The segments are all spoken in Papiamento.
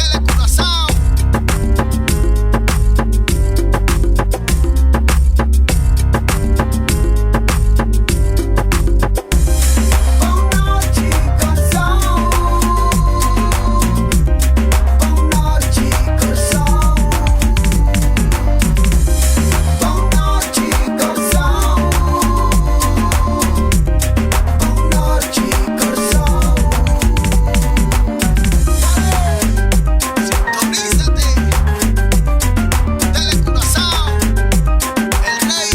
Telecuraçao. Bon nochi Kòrsou. Bon nochi Kòrsou. Bon nochi Kòrsou. Bon nochi Kòrsou. Sintonízate. Telecuraçao. El Rey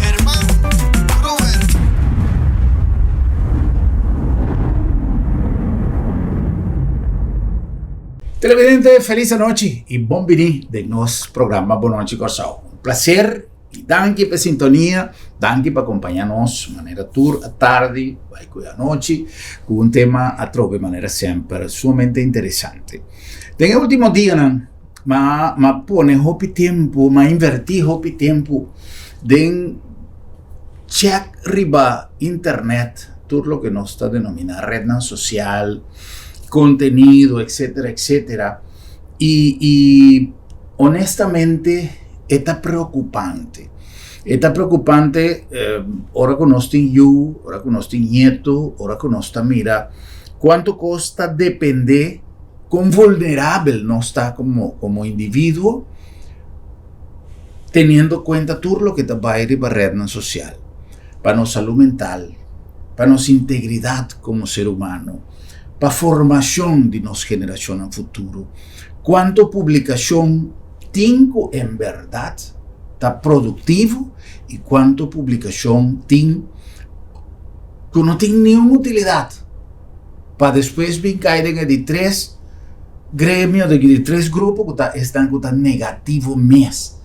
Germán Gruber. Televidente, felis anochi y bon bini den nos programa Bon Nochi Kòrsou. Un placer y danki pa e sintonia, danki pa acompaña nos manera tur atardi bai cu e anochi cu un tema atrobe manera semper sumamente interesante. Den e ultimo dianan m'a m'a pone hopi tempo, m'a inverti hopi tempo den check riba internet tur loke nos ta denomina rednan social, contenido, etcetera, etcetera. Y, y honestamente e ta preocupante. E ta preocupante eh, ora cu nos tin yu, ora cu nos tin nieto, ora cu nos ta mira cuanto cos ta depende con vulnerabel nos ta como, como individuo, teniendo cuenta tur loke ta bay riba rednan social, pa nos salud mental, pa nos integridad como ser humano, pa formacion di nos generacionnan futuro. Cuanto publicacion tin cu en berdad ta productivo y cuanto publicacion tin cu no tin niun utilidad pa despues bin cay den e di tres gremio, den e di tres grupo cu ta esnan cu ta negativo mes.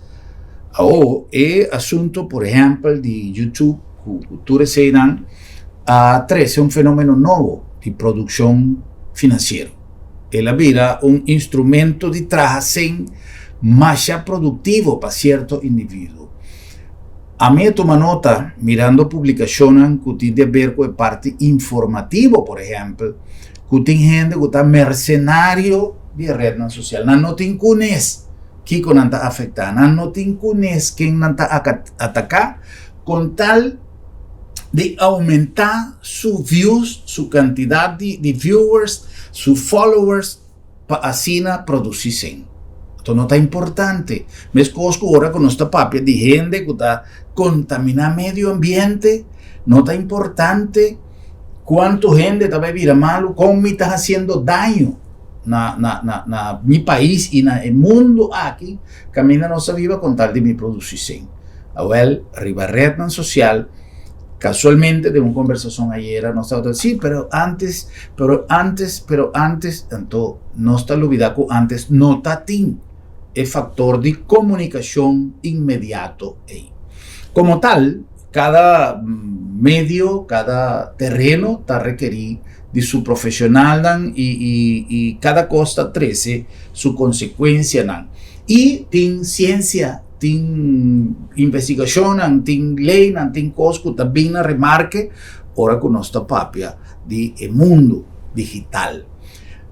Awo e asunto por ehempel di YouTube cu tur eseynan a trece un fenomeno nobo di produccion financiero. El a bira un instrumento di traha sen masha productivo pa cierto individuo. Ami a tuma nota mirando publicacionnan cu tin di haber cu e parti informativo, por ehempel, cu tin hende cu ta mercenario di e rednan social. Nan no tin cunes kico nan ta afecta, nan no tin cunes ken nan ta ataca, con tal di aumenta su views, su cantidad di viewers, su followers, pa asina produci sen. Anto no ta importante. Mescos cu ora cu nos ta papia di hende cu ta contamina medio ambiente, no ta importante cuanto hende ta bay bira malo, con mi ta haciendo daño na na na na mi pais y na e mundo aki caminda nos ta biba con tal di mi produci sen. Awel, riba rednan social, casualmente den un conversacion ayera nos tabata si, pero antes, pero antes, pero antes, anto nos ta lubida cu antes no ta tin e factor di comunicacion inmediato ey. Como tal, cada medio, cada terreno ta rekeri di su profesionalnan y y y cada cos ta trece su consecuencianan. Y tin ciencia, tin investigacionnan, tin leynan, tin cos cu ta bin na remarke ora cu nos ta papia di e mundo digital.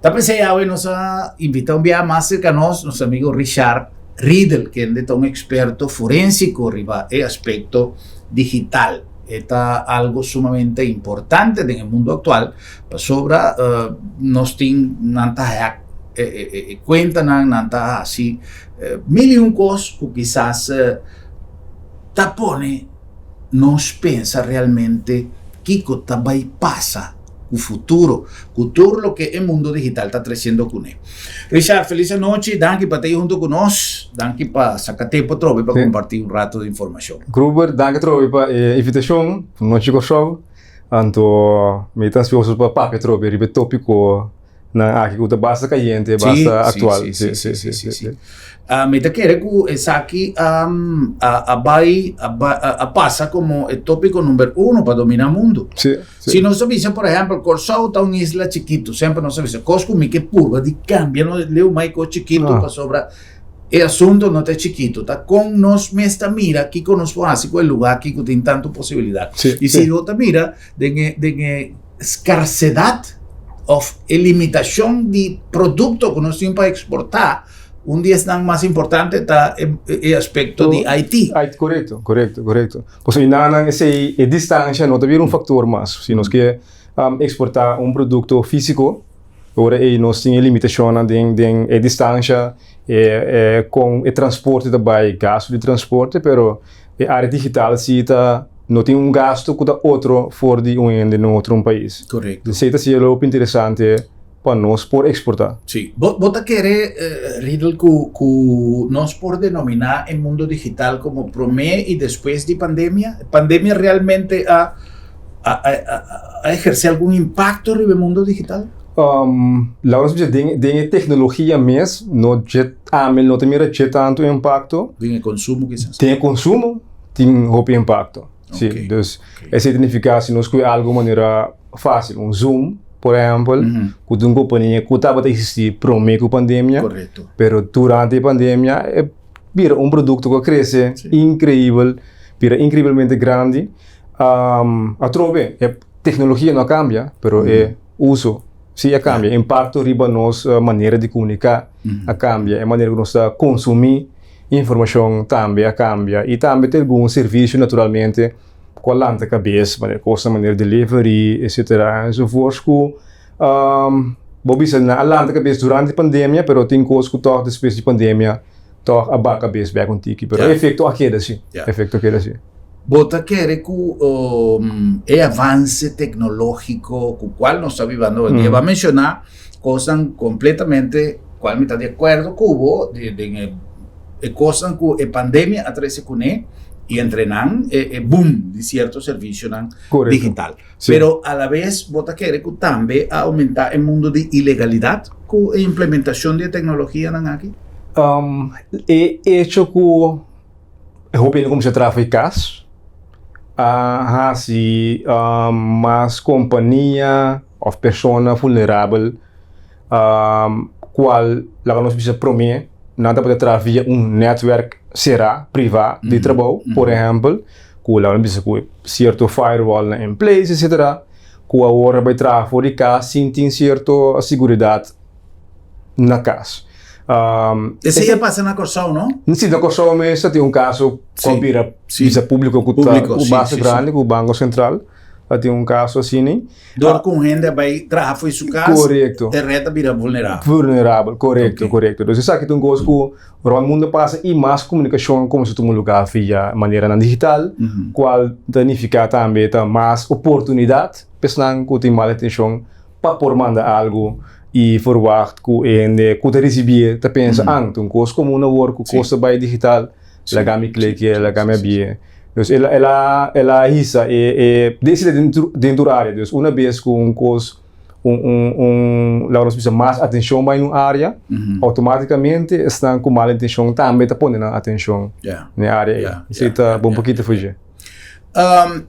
Ta pensey awe nos a invita un biaha mas cerca nos, nos amigo Richard Riedel, kende ta un experto forensico riba e aspecto digital. E ta algo sumamente importante den e mundo actual pasobra nos tin nan ta hack e cuentanan, nan ta haci mil y un cos cu kisas ta pone nos pensa realmente kico ta bay pasa cu futuro, cu tur loke e mundo digital ta treciendo cune. Richard, feliz anochi, danki pa ta ahí hunto cu nos, danki pa saca tempo atrobe pa comparti un rato di informacion. Gruber, danki atrobe pa e invitacion, Nochi Kòrsou, anto mi ta ansioso pa papia atrobe riba e topico nan aki ku ta basta kayente, basta aktual. Sí, sí, sí, sí, sí. Mi ta kere ku esaki a bai, a pasa komo e topiko number uno pa dominá mundu. Sí, sí. Si nos ta bisa, por ehèmpel, Kòrsou ta un isla chikitu, semper nos ta bisa, kos ku mi ke purba di kambia no leu mai kos chikitu pasobra e asuntu no ta chikitu, ta kon nos mes ta mira kiko nos por hasi ku e lugá aki ku tin tantu posibilidat. Sí, I si bo ta mira den e, den e skarsedat. òf e limitashon di produkto ku nos tin pa eksportá, un di esnan mas importante ta e aspekto di IT. IT, korekto, korekto, korekto. Pasobra enanan esei e distansha no ta bira un faktor mas. Si nos ke eksportá un produkto físiko, ora ei nos tin e limitashonnan den den e distansha, e e kon e transporte ta bai, gastu di transporte, pero e área digital si ta no tin un gastu ku ta otro for di un hende na otro un pais. Korekto. Esei ta siña hopi interesante pa nos por eksportá. Sí. Bo bo ta kere, Riedel, ku ku nos por denominá e mundo digital komo promé i despues di pandemia? Pandemia realmente a a a a ehersé algun impakto riba e mundo digital? Laga nos bisa den den e teknologia mes no dje ami no ta mira dje tantu impakto. Den e konsumo kisas. Den e konsumo tin hopi impakto. Sí, dus esei ta nifiká si nos kue algu manera fásil, un Zoom por ehèmpel, ku ta un kompania ku tabata eksistí promé ku pandemia, pero durante e pandemia e bira un produkto ku a krese inkreibel, bira inkreibelmente grandi. Atrobe e teknologia no a kambia, pero e uso si a kambia, e impakto riba nos manera di komuniká a kambia, e manera ku nos ta konsumí informashon tambe a kambia i tambe tin algun servisio naturalmente ku a lanta kabes manera kosnan manera delivery etcetera enzovoorts ku bo bisa nan a lanta kabes durante pandemia pero tin kos ku tòg despues di pandemia tòg a baha kabes bèk un tiki pero e efekto a keda si e efekto a keda si. Bo ta kere ku e avanse teknológiko ku kual nos ta bibando hoy dia, bo a menshoná kosnan kompletamente kual mi ta di akuerdo ku bo den e kosnan ku e pandemia a trese kuné i entre nan e boom di sierto servisionan digital. Pero alabes bo ta kere ku tambe a oumentá e mundo di ilegalidat ku e implementashon di e teknologianan aki? E echo ku E hopi hende kuminsá traha for di kas a hasi mas kompania òf persona vulnerabel kual laga nos bisa promé nan tabata traha via un nètwèrk será, privá di trabou, por ehèmpel ku laga nos bisa ku sierto firewallnan in place etcetera ku awor a bai traha for di kas sin tin sierto siguridat. na kas. Esei a pasa na Kòrsou, no? Si, na Kòrsou mes ta tin un kaso ku a bira bisa públiko ku ta ku base grandi ku Banko Sentral a tin un kaso asina. Dor ku un hende a bai traha fo'i su kas, e ret a bira vulnerabel. Vulnerabel, korekto, korekto. Dus esaki ta un kos ku rònt mundu a pasa i mas komunikashon a kuminsá tuma lugá via maneranan digital, kual ta nifiká tambe ta mas oportunidat pa esnan ku tin mal intenshon pa por manda algu i verwagt ku e hende ku ta risibié ta pensa, An, ta un kos komun awor ku kos ta bai digital, laga mi klek'é, laga mi abié. Dus el el a el a hisa e e den esei ta den tur área. Dus una bes ku un kos un un un laga nos bisa mas atenshon bai na un área, outomátikamente esnan ku mal intenshon tambe ta pone nan atenshon na e área ei. Esei ta bon pokito for dje.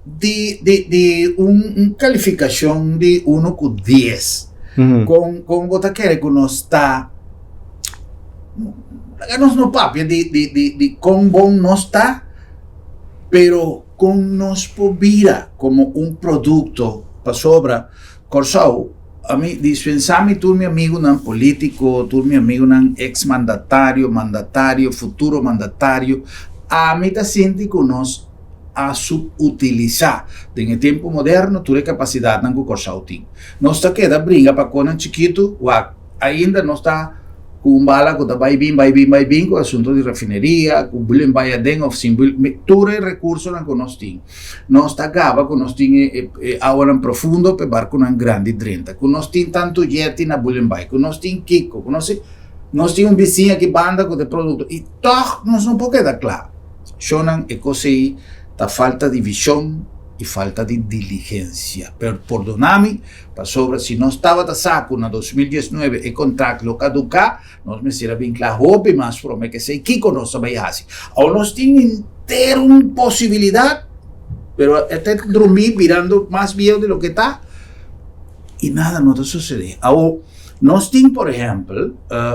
Di di di un un kalifikashon di uno ku dies, kon kon bo ta kere ku nos ta? Laga nos no papia di di di di kon bon nos ta, pero kon nos por bira komo un produkto pasobra Kòrsou, ami dispensá mi tur mi amigunan polítiko, tur mi amigunan eks mandatario, mandatario, futuro mandatario, ami ta sinti ku nos a subutilisá den e tempu moderno tur e kapasidatnan ku Kòrsou tin. Nos ta keda bringa pa konan chikitu, wak, ainda nos ta ku un bala ku ta bai bin, bai bin, bai bin ku asuntu di refineria, ku bulen bai aden òf sin bulen, tur e rekursonan ku nos tin. Nos ta gaba ku nos tin e e awanan profundo pa e barkunan grandi drenta, ku nos tin tantu yeti na Bullenbaai, ku nos tin kiko, ku nos tin, nos tin un bisiña aki banda ku ta e produkto i tòg nos no por keda kla. Shonnan, e kos ei ta falta di vishon i falta di diligensia. Pero pordona mi, pasobra si nos tabata sa ku na 2019 e kontrakt lo kaduká, Nos mester a bin kla hopi mas prome ke esei kiko nos ta bai hasi. Awor nos tin henter un posibilidat, pero e ta drumí birando mas bieu di loke ta i nada no ta sosodé. Awor, Nos tin, por ehèmpel,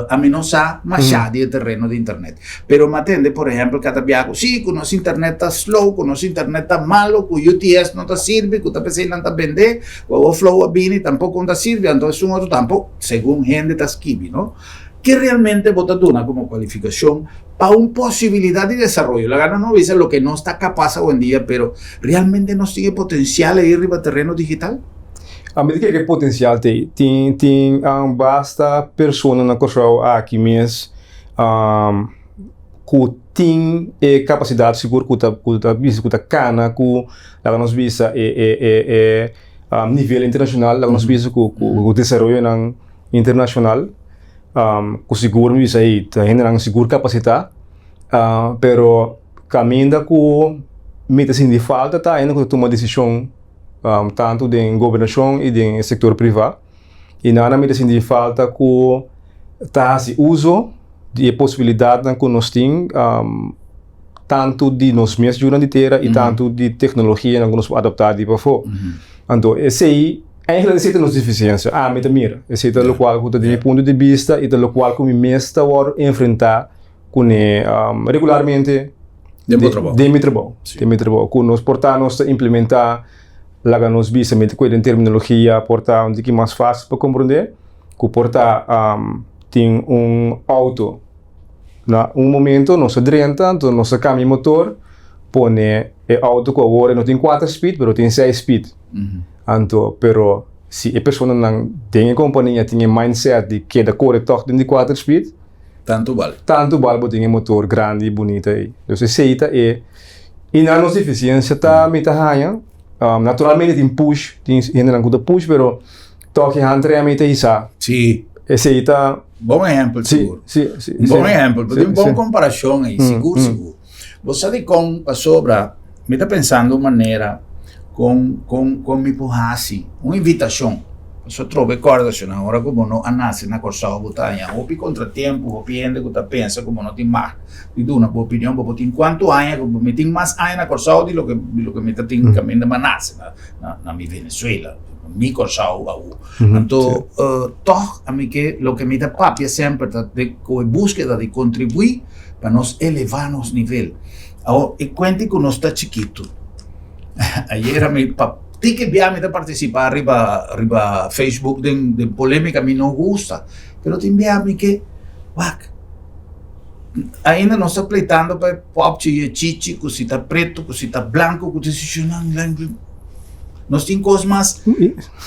ami no sa mashá di e tereno di internet, pero mi a tende, por ehèmpel, ku a ta bia ku si, ku nos internet ta slow, ku nos internet ta malo, ku UTS no ta sirbi, ku ta p'esei nan ta bendé, ku awor Flow a bini tampoko no ta sirbi, anto esun otro tampoko, segun hende ta skibi, no? Ke realmente bo ta duna komo kualifikashon pa un posibilidat di desaroyo? Laga nos no bisa loke nos ta kapas awendia, pero realmente nos tin e potensial ei riba tereno digital? Ami ta kere ku e potensial ta ei. Tin tin basta persona na Kòrsou aki mes ku tin e kapasidat sigur ku ta ku ta bisa ku ta kana ku laga nos bisa e e e e nivel internashonal laga nos bisa ku ku desaroyonan internashonal ku sigur mi bisa ei ta hendenan sigur kapasitá pero kaminda ku mi ta sinti falta ta hende ku ta tuma desishon. Tantu den gobernashon i den e sektor privá. I nan a mira sinti falta ku ta hasi uso di e posibilidatnan ku nos tin, tantu di nos mes yunan di tera i tantu di teknologianan ku nos por adaptá di pafó. Anto esei, eigentlik esei ta nos defisiensia, ami ta mira. Esei ta lokual ku ta di mi punto di bista i ta lokual ku mi mes ta wòrdu enfrentá kuné regularmente. Den bo trabou. Den mi trabou. Den mi trabou. Ku nos por ta nos ta implementá, laga nos bisa mete ku den terminologia por ta un tiki mas fásil pa komprondé, ku por ta tin un outo na un momento nos a drenta, anto nos a kambia e motor, pone e outo ku awor e no tin kuater speed pero tin seis speed. Anto pero si e personanan den e kompania tin e mindset di keda kore tòg den di kuater speed, Tantu bal. Tantu bal bo tin e motor grandi i bunita ei. Dus esei ta e i nan nos deficiencia ta mi ta haña. Naturalmente tin push, tin hendenan ku ta push pero tòg e hand rem ei ta hisa. Sí. Esei ta. Bon ehèmpel sigur. Sí, sí, Un bon ehèmpel, bo tin un bon komparashon ei, sigur sigur. Bo sa dikon? Pasobra mi ta pensando un manera kon kon kon mi por hasi un invitashon. Pasobra trobe kòrda si na ora ku bo no a nase na Kòrsou bo ta haña hopi kontratiempo, hopi hende ku ta pensa ku bo no tin mag di duna bo opinion, bo por tin kuantu aña ku mi tin mas aña na Kòrsou di loke di loke mi ta tin kaminda mi a nase na na na mi Venezuela, mi Kòrsou awo. Anto tòg ami ke loke mi ta papia semper ta di ku e búskeda di kontribuí pa nos elevá nos nivel. Awor, e kuenti ku nos ta chikitu. Ayera mi pa tiki bia mi ta partisipá riba riba Facebook den den polémika mi no gusta, pero tin bia mi ke wak ainda nos ta pleitando pa e popchi i e chichi ku si ta pretu ku si ta blanku ku si nos tin kos mas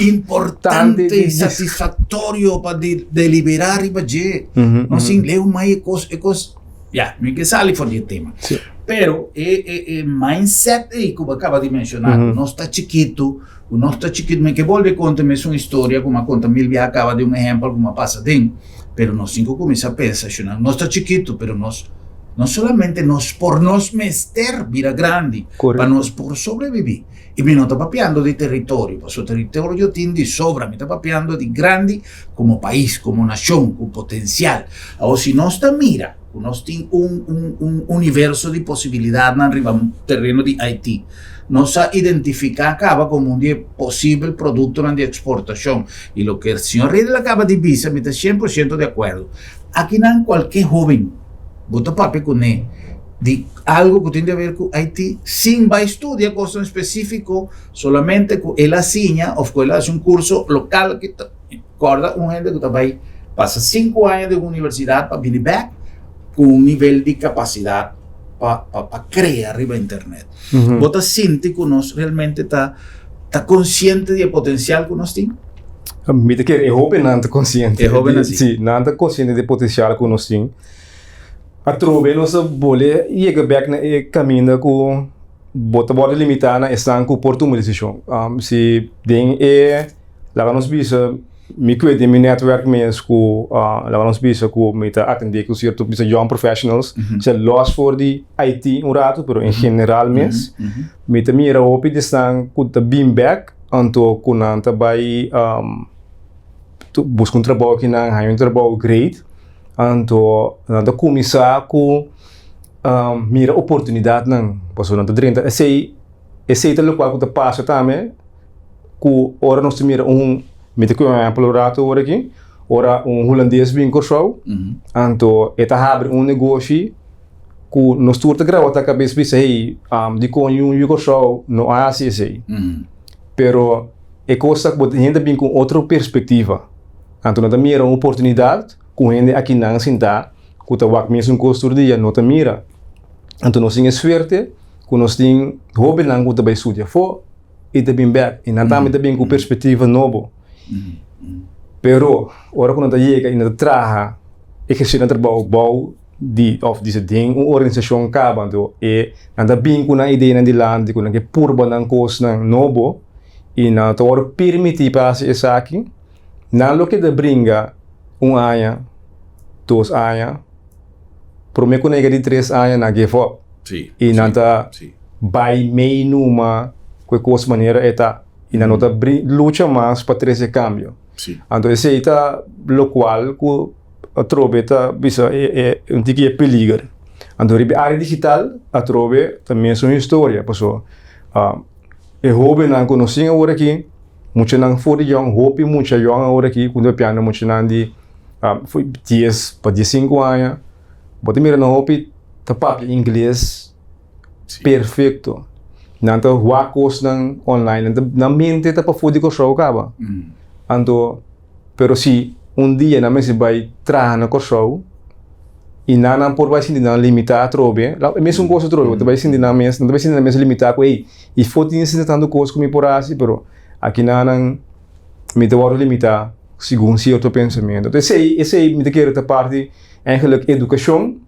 importante i satisfaktorio pa deliberá riba dje. Nos tin leu mai e kos e kos ya mi ke sali for di e tema. Pero e e e mindset ei ku bo a kaba di menshoná ku nos ta chikitu ku nos ta chikitu mi ke bolbe konta mesun historia ku mi a konta mil biaha kaba di un ehèmpel ku mi a pasa den pero nos tin ku kuminsá pensa shunal nos ta chikitu pero nos no solamente nos por nos mester bira grandi pa nos por sobrebibí. I mi no ta papiando di teritorio, pasobra teritorio tin di sobra, mi ta papiando di grandi komo pais, komo nashon, ku potensial. Awor si nos ta mira ku nos tin un un un universo di posibilidatnan riba tereno di IT, nos a identifiká kaba komo un di e posibel produktonan di eksportashon. I loke señor Riedel a kaba di bisa mi ta 100% di akuerdo. Akinan kualke hóben bo ta papia kuné di algo ku tin di haber ku IT sin bai studia kosnan spesífiko, solamente ku el a siña òf ku el a hasi un kurso lokal ki ta kòrda un hende ku ta bai pasa sinku aña den un universidat pa bini bèk ku un nivel di kapasidat pa pa krea riba internet. Bo ta sinti ku nos realmente ta ta konsiente di e potensial ku nos tin? Mi ta kere e hóbennan ta konsiente. E hóbennan si. Si, nan ta konsiente di e potensial ku nos tin. Atrobe nos a bole yega bek na e kaminda ku bo ta wòrdu limitá na esnan ku por tuma desishon. Si den e, laga nos bisa, mi kue den mi nètwèrk mes ku laga nos bisa ku mi ta atendé ku sierto bisa young professionals, sea lòs for di IT un ratu, pero en general mes, mi ta mira hopi di esnan ku ta bin bek anto ku nan ta bai buska un trabou akinan, haña un trabou great. Anto nan ta kuminsá ku mira oportunidatnan, pasobra nan ta drenta esei, esei ta lokual ku ta pasa tambe ku ora nos ta mira un, mi ta kue un ehèmpel un ratu ora aki, Ora un hulandes bin Kòrsou, anto e ta habri un negoshi ku nos tur ta graba ta kabes bisa hey, dikon yu yu Kòrsou no a hasi esei? Pero e kos ta ku bo hende ta bin ku otro perspektiva. Anto nan ta mira un oportunidat ku hende akinan sintá ku ta wak mesun kos tur dia no ta mira. Anto nos tin e suerte ku nos tin hóbennan ku ta bai studia afó i ta bin bèk i nan tambe ta bin ku perspektiva nobo. Pero ora ku nan ta yega i nan ta traha, ehersé nan trabou bou di òf di den un organisashon kaba anto e nan ta bin ku nan ideanan dilanti ku nan ke purba nan kosnan nobo i nan ta wòrdu pirmití pa hasi esaki, nan lo keda bringa un aña, dos aña, promé ku nan yega di tres aña nan give up i nan ta bai mei numa ku e kos manera e ta i nan no ta lucha mas pa trese kambio. Anto esei ta lokual ku atrobe ta bisa e un tiki e peliger. Anto riba e área digital atrobe ta mesun historia paso e hóbennan ku nos tin awor aki muchanan for di yòn hopi mucha yòn awor aki ku ta pianda muchanan di dies pa diesinku aña bo ta mira nan hopi ta papia ingles perfekto nan ta wak kosnan online nan ta nan mente ta pafó di Kòrsou kaba anto pero si un dia nan mester bai traha na Kòrsou i nan nan por bai sinti nan limitá atrobe e mesun kos atrobe bo ta bai sinti nan mes nan ta bai sinti nan mes limitá ku ey i for tin asina tantu kos ku mi por hasi pero aki nan nan mi ta wòrdu limitá segun sierto pensamentu. Esei esei mi ta kere ta parti eigenlijk edukashon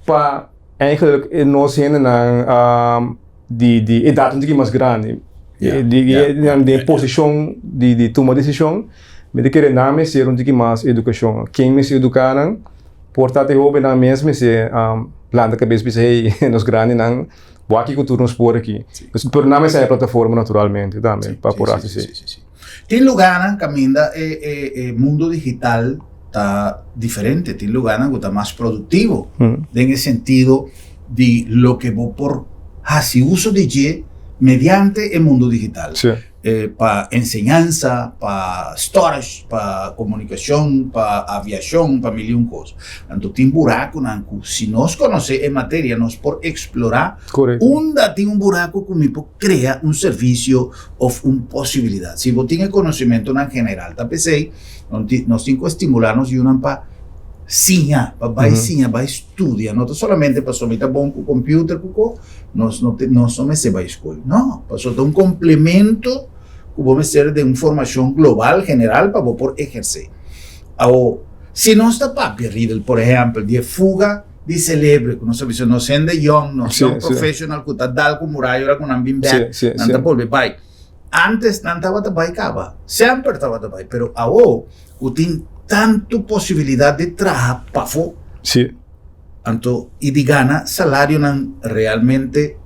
pa eigenlijk nos hendenan di di edat un tiki mas grandi di di den posishon di di tuma desishon mi ta kere nan mester un tiki mas edukashon. Ken mester eduká nan? Por ta e hóbennan mes mester lanta kabes bisa hey nos grandinan bo aki ku tur nos por aki. Pero nan mester haña plataforma naturalmente tambe pa por hasi esei. Tin lugánan kaminda e e e mundo digital ta diferente, tin lugánan ku ta mas produktivo den e sentido di loke bo por hasi uso di dje mediante e mundo digital. Pa enseñansa, pa storage, pa komunikashon, pa aviashon, pa mil i un kos. Anto tin burakunan ku si nos konosé e materia nos por eksplorá unda tin un buraku ku mi por krea un servisio òf un posibilidat. Si bo tin e konosementunan general ta p'esei nos tin ku estimulá nos yunan pa siña, pa bai siña, bai studia. No ta solamente pasobra mi ta bon ku computer ku ko, nos no nos no mester bai skol. No, pasobra ta un komplemento ku bo mester den un formashon global general pa bo por ehersé. Awor, si nos ta papia, Riedel, por ehèmpel, di e fuga di selebre ku nos a bisa nos hende yòn, nos yòn profeshonal ku ta dal ku muraya ora ku nan bin bèk, nan ta bolbe bai. Antes nan tabata bai kaba, semper tabata bai, pero awo ku tin tantu posibilidat di traha pafó, anto i di gana salarionan realmente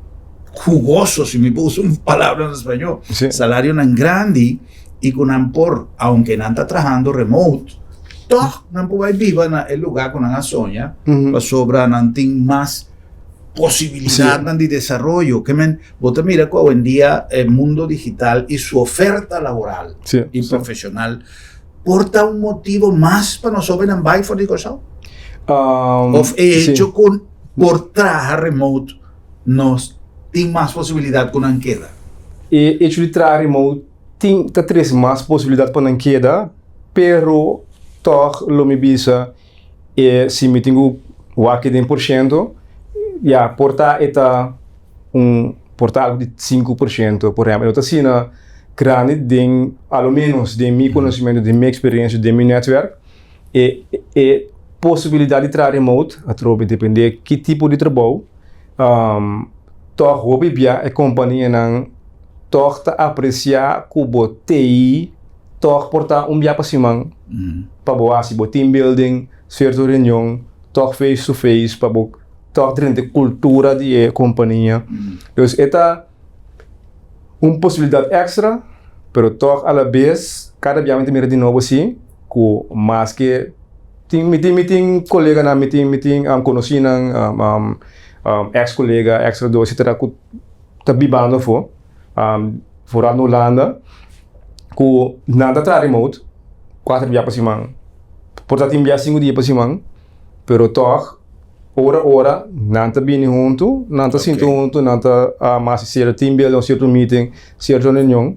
hugoso, si mi por usa un palabra na spañó, salarionan grandi i ku nan por, aunke nan ta trahando remote, tòg nan por bai biba na e lugá ku nan a soña, pasobra nan tin mas posibilidatnan di desaroyo. Ke men, bo ta mira ku awendia e mundo digital i su oferta laboral i profeshonal por ta un motibo mas pa nos hóbennan bai for di Kòrsou? Òf e hecho ku por traha remote nos tin mas posibilidat ku nan keda? E hecho di traha remote tin ta trese mas posibilidat pa nan keda, pero tòg lo mi bisa e si mi tin ku wak den por shento, ya por ta e ta un por ta algu di 5% por ehèmpel. No ta asina grandi den a lo ménos den mi konosementu, den mi eksperensia, den mi nètwèrk e e posibilidat di traha remote atrobe depende ki tipo di trabou tòg hopi bia e kompanianan tòg ta apresiá ku bo tei tòg por ta un bia pa siman pa bo hasi bo team building, sierto reunion tòg face to face pa bo tòg drenta e kultura di e kompania. Dus e ta un posibilidat èkstra, pero tòg alabes kada bia mi ta mira di nobo si ku maske tin mi tin mi tin koleganan mi tin mi tin konosinan eks kolega, eks trabadó etsetera ku ta bibando afó, foral na Hulanda, ku nan ta traha remote kuater bia pa siman. Por ta tin bia sinku dia pa siman, pero tòg ora ora nan ta bini huntu, nan ta sinta huntu, nan ta hasi sierto team building, sierto meeting, sierto reunion.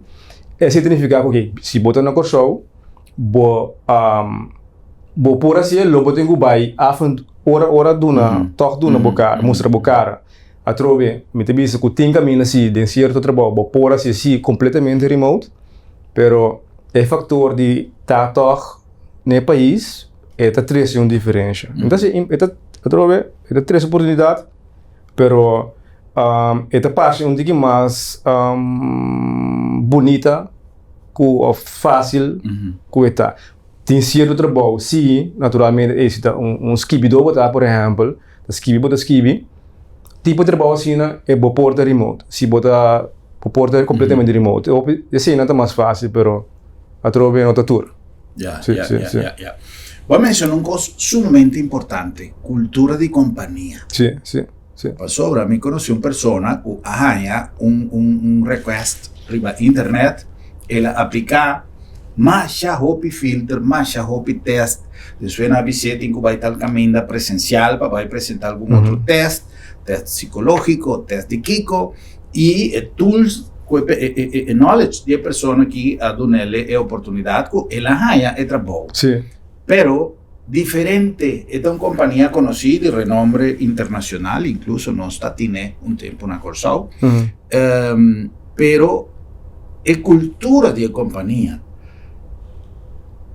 Esei ta nifiká ku si bo ta na Kòrsou, bo bo por hasié lo bo tin ku bai af en ora ora duna tòg duna bo kara, mustra bo kara. Atrobe mi ta bisa ku tin kaminda si den sierto trabou bo por hasié si kompletamente remote, pero e faktor di ta tòg na e pais e ta trese un diferensha. Entonces e ta atrobe e ta trese oportunidat pero e ta parse un tiki mas bunita ku òf fásil ku e ta. Tin sierto trabou si naturalmente e si ta un skibidó bo ta por ehèmpel ta skibi bo ta skibi tipo trabou asina e bo por ta remote si bo ta bo por ta kompletamente remote esei nan ta mas fásil pero atrobe no ta tur. Ya, ya, ya, ya, ya. Bo a menciona un cos sumamente importante, cultura di compania. Sí, sí, sí. Pasobra mi conoci un persona cu a haña un, un, un request riba internet, el a aplica masha hopi filter, masha hopi test, despues nan a bis'é tin cu bay tal caminda presencial pa bay presenta algun otro test, test psicologico, test di kico, y e tools cu e e e knowledge di e persona ki a dunele e oportunidad cu el a haya e trabou. Sí. Pero diferente, e ta un compania conoci di renombre internacional, incluso nos ta tine un tempo na Corsou, pero e cultura di e compania,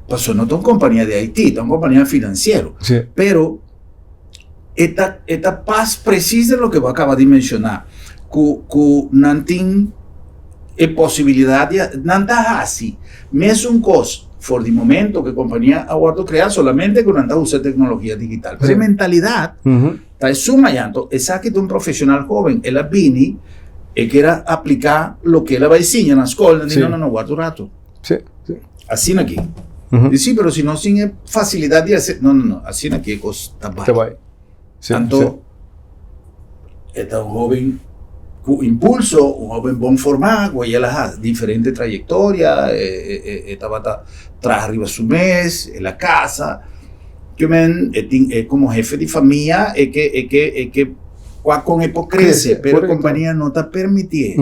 pasobra no ta un compania di IT, ta un compania financiero, Sí. pero E ta e ta pas presis den loke bo a kaba di menshoná, ku ku nan tin e posibilidat di nan ta hasi mesun kos for di momento ku e kompania a wòrdu kreá solamente ku nan ta usa teknologia digital. Pero e mentalidat ta esun aya. Anto esaki ta un profeshonal hóben, el a bini e kier a apliká loke el a bai siña na skol, nan di no no no wòrdu ratu. Asina aki. Di si, pero si nos tin e facilidad di hacer, no, no, no, asina aki e cos ta bai. Ta bai. Sí, Anto, sí. E ta un hoben cu impulso, un hoben bon formá, cu el a ha diferente trayectoria, e, e, e, e tabata traha riba su mes, el a casa. Ke men, e tin, e como jefe di famia, e ke, e ke, e ke Kua kon e por krese, pero e kompania no ta permitié.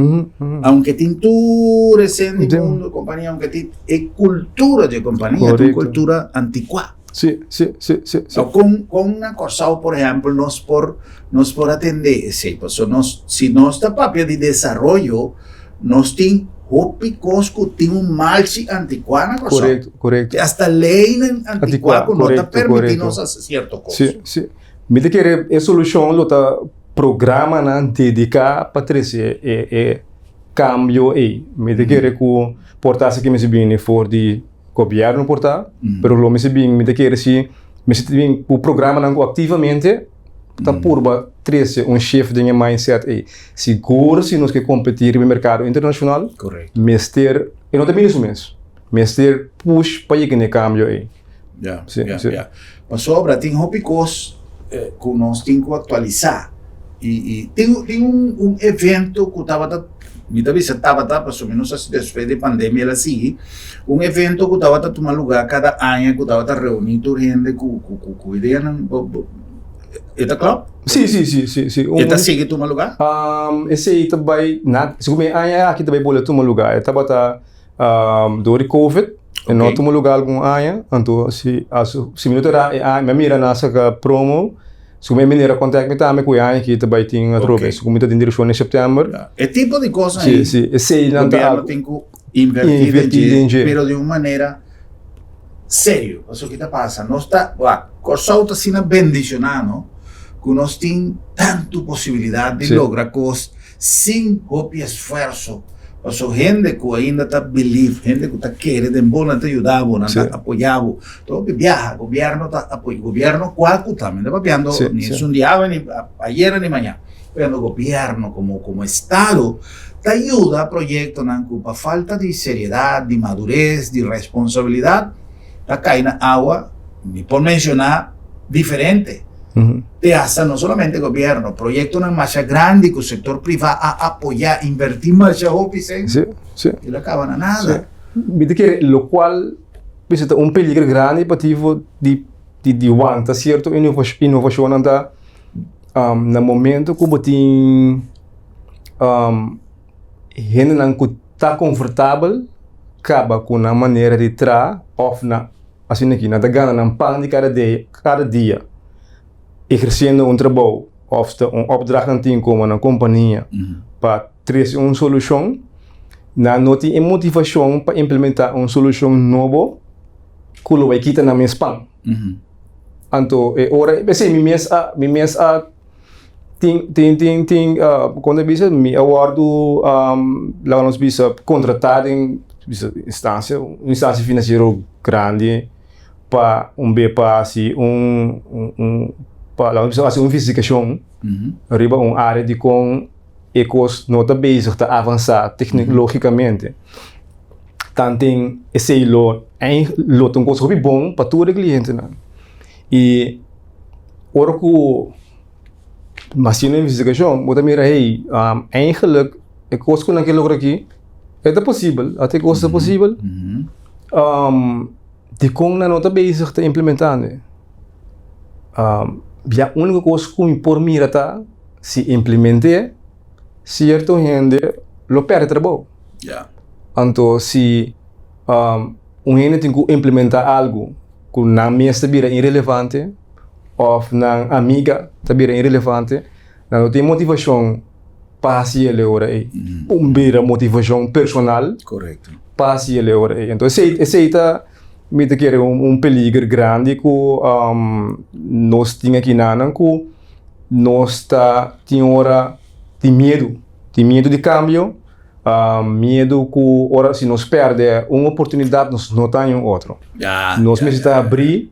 Aunke tin tur e sen di mundu, e kompania, aunke tin e kultura di e kompania ta un kultura antikuá. Sí, sí, sí, sí, sí. Kon, kon na Kòrsou, por ehèmpel, nos por, nos por atendé esei? Pasobra nos, si nos ta papia di desaroyo, nos tin hopi kos ku tin un malchi antikuá na Kòrsou. Korekto, korekto. Te asta leinan antikuá ku no ta permití nos hasi sierto kos. Sí, sí. Mi ta kere e solushon lo ta programanan dediká pa trese e e kambio ei. Mi ta kere ku por ta esaki mester bini for di gobièrnu por ta, pero lo mester bin, mi ta kere si mester bin ku programanan ku aktivamente ta purba trese un shift den e mindset ei. Sigur si nos ke kompetí riba e merkado internashonal, mester, e no ta bini su mes, mester push pa yega na e kambio ei. Ya, sí, ya, sí. ya. Pasobra tin hopi kos eh, ku nos tin ku aktualisá. I, i tin, tin un, un evento ku tabata, mi ta bisa tabata, pasobra mi no sa si despues di pandemia el a sigui, un evento ku tabata tuma lugá kada aña ku tabata reuní tur hende ku, ku, ku, ku ideanan. Bo, bo, e ta klòp? Sí, sí, sí, sí, sí. E ta sigui tuma lugá? Um, esei ta bai, na, segun mi aña aki ta bai bolbe tuma lugá. E tabata Um, door di COVID, e no tuma lugar algun aña, anto si, si mi no ta ra e aña, mi a mira nan saka promo, si mi manera contact mi tambe ku e aña aki ta bai tin atrobe, si mi ta den direkshon den september. E tipo di kosnan Si, si, esei nan ta Gobierno tin ku inverti den dje, pero di un manera serio. Pasobra ki ta pasa? Nos ta, wak, Kòrsou ta asina bendishoná no, ku nos tin tantu posibilidat di logra kos Sin hopi esfuerso. Paso hende ku ainda ta believe, hende ku ta kere den bo, nan ta yuda bo, nan ta apoya bo. Ta hopi biaha, gobierno ta apoya, gobierno kual ku ta, mi no ta papiando ni esun di awe, ni ayera, ni mañana. Papiando gobierno komo komo estado ta yuda proyektonan ku pa falta di seriedad, di madures, di responsabilidad ta kai na awa, mi por menshoná diferente. Te hasta no solamente gobierno, proyectonan masha grandi cu sector priva a apoya, inverti masha hopi sen Sí, sí. y lo caba na nada. Sí. Mi ta kere locual bisa ta un peligro grandi pa tipo di di di wanta sierto inovashonnan ta na momento ku bo tin hendenan ku ta konfortabel kaba ku nan manera di traha òf nan asina aki nan ta gana nan pan di kada dia kada dia ehersiendo un trabou òf ta un opdracht nan tin komo nan kompania pa trese un solushon nan no tin e motivashon pa implementá un solushon nobo ku lo bai kita nan mes pan. Anto e ora p'esei mi mes a mi mes a tin tin tin tin kon ta bisa mi a wòrdu laga nos bisa kontratá den bisa instansia un instansia finansiero grandi pa un be pa hasi un un pa laga nos bisa hasi un investigashon riba un área di kon e kos no ta bezig ta avansá teknologikamente. Tanten esei lo lo ta un kos hopi bon pa tur e klientenan. I ora ku mi hasi un investigashon bo ta mira hey eigenlijk e kos ku nan ke logra aki e ta posibel, ata e kos ta posibel. Dikon nan no ta bezig ta implementando e? Ya uniko kos ku mi por mira ta si implement'é sierto hende lo pèrdè trabou. Anto si un hende tin ku implementá algu ku nan mes ta bira irelevante òf nan amiga ta bira irelevante, nan no tin motivashon pa hasi el e ora ei. Un bira motivashon personal pa hasi el e ora ei. Entonces esei esei ta mi ta kere un peliger grandi ku nos tin akinanan ku nos ta tin ora tin miedu, tin miedu di kambio, miedu ku ora si nos pèrdè un oportunidat nos no ta haña un otro. Nos mester ta abrí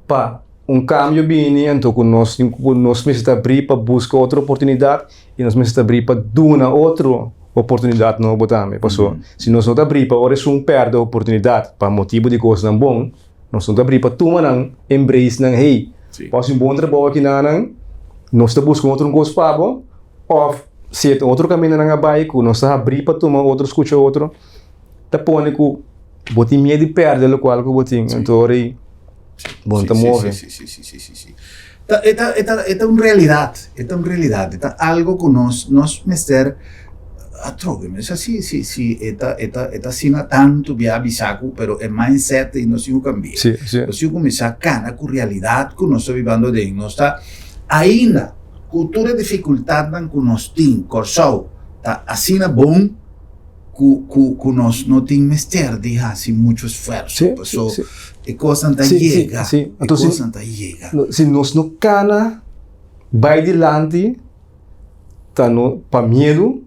pa un kambio bini anto ku nos tin ku nos mester ta abrí pa buska otro oportunidat i nos mester ta abrí pa duna otro oportunidat nobo tambe. Pasobra si nos no ta abrí pa ora esun pèrdè oportunidat pa motibu di kosnan bon, Nos no ta abrí pa tuma nan, embrace nan, hey, bo hasi un bon trabou aki na nan, nos ta buska un otro kos pa bo, òf si e ta otro kaminda nan a bai ku nos ta abrí pa tuma otro, skucha otro, ta pone ku bo tin miedu di pèrdè lokual ku bo tin, anto ora ei bo no ta move. Sí, sí, sí, sí, sí, sí. Ta, e ta, e ta, e ta un realidat, e ta un realidat, e ta algo ku nos, nos mester atrobe. Mi sa si, si, si e ta, e ta, e ta asina tantu bia bisa ku, pero e mindset ei nos tin ku kambia. Sí, sí. Nos tin ku kuminsá kana ku realidat ku nos ta bibando aden. Nos ta ainda ku tur e difikultatnan ku nos tin, Kòrsou ta asina bon ku ku ku nos no tin mester di hasi muchu esfuerso Sí, paso sí. e kosnan ta Sí, sí, yega sí. e Entonces, kosnan ta yega. no, si nos no kana bai dilanti ta no pa miedu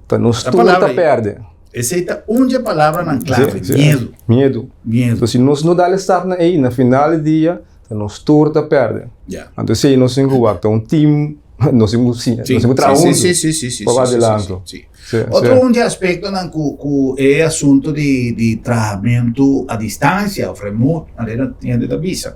ta nos Ta tur palabra ta ei. pèrdè. Esei ta un dje palabranan klave, Sí, sí. miedu. Miedu. Miedu. Entonces, si nos no dal e stapnan ei na final di dia ta nos tur ta pèrdè. Ya. Anto esei nos tin ku wak ta un team nos tin ku siña nos tin ku traha Sí, huntu sí, sí, sí, sí, pa sí, bai sí, sí, adelanto. sí. Sí, Otro sí. un di aspectonan cu cu e asunto di di trahamentu a distancia of remote, manera tin hende ta bisa,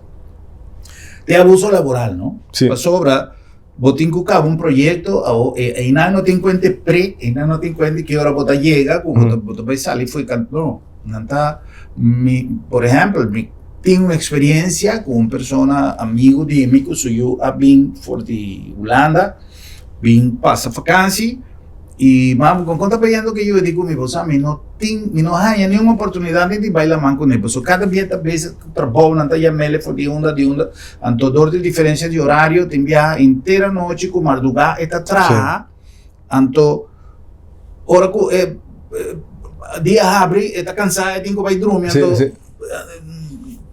ta e abuso laboral, no? Sí. Pasobra bo tin cu caba un proyecto, awo e einan no tin cuenta e pre, einan no tin cuenta ki ora bo ta yega, cu bo ta bo ta bay sali fo'i can, no, nan ta, mi, por ehempel, mi tin un experiencia cu un persona amigo di mi cu su yu a bin for di Hulanda, bin pasa vakansi y mami con con ta peyendo ke yu e di ku mi bo sa mi no tin mi no haña ni un oportunidad ni di bai laman kuné pasobra kada bia ta bezig ku trabou nan ta yam'el for di unda di unda anto dor di diferencia di horario tin biaha henter anochi ku marduga e ta traha anto ora ku e dia habri e ta kansa e tin ku bai drumi anto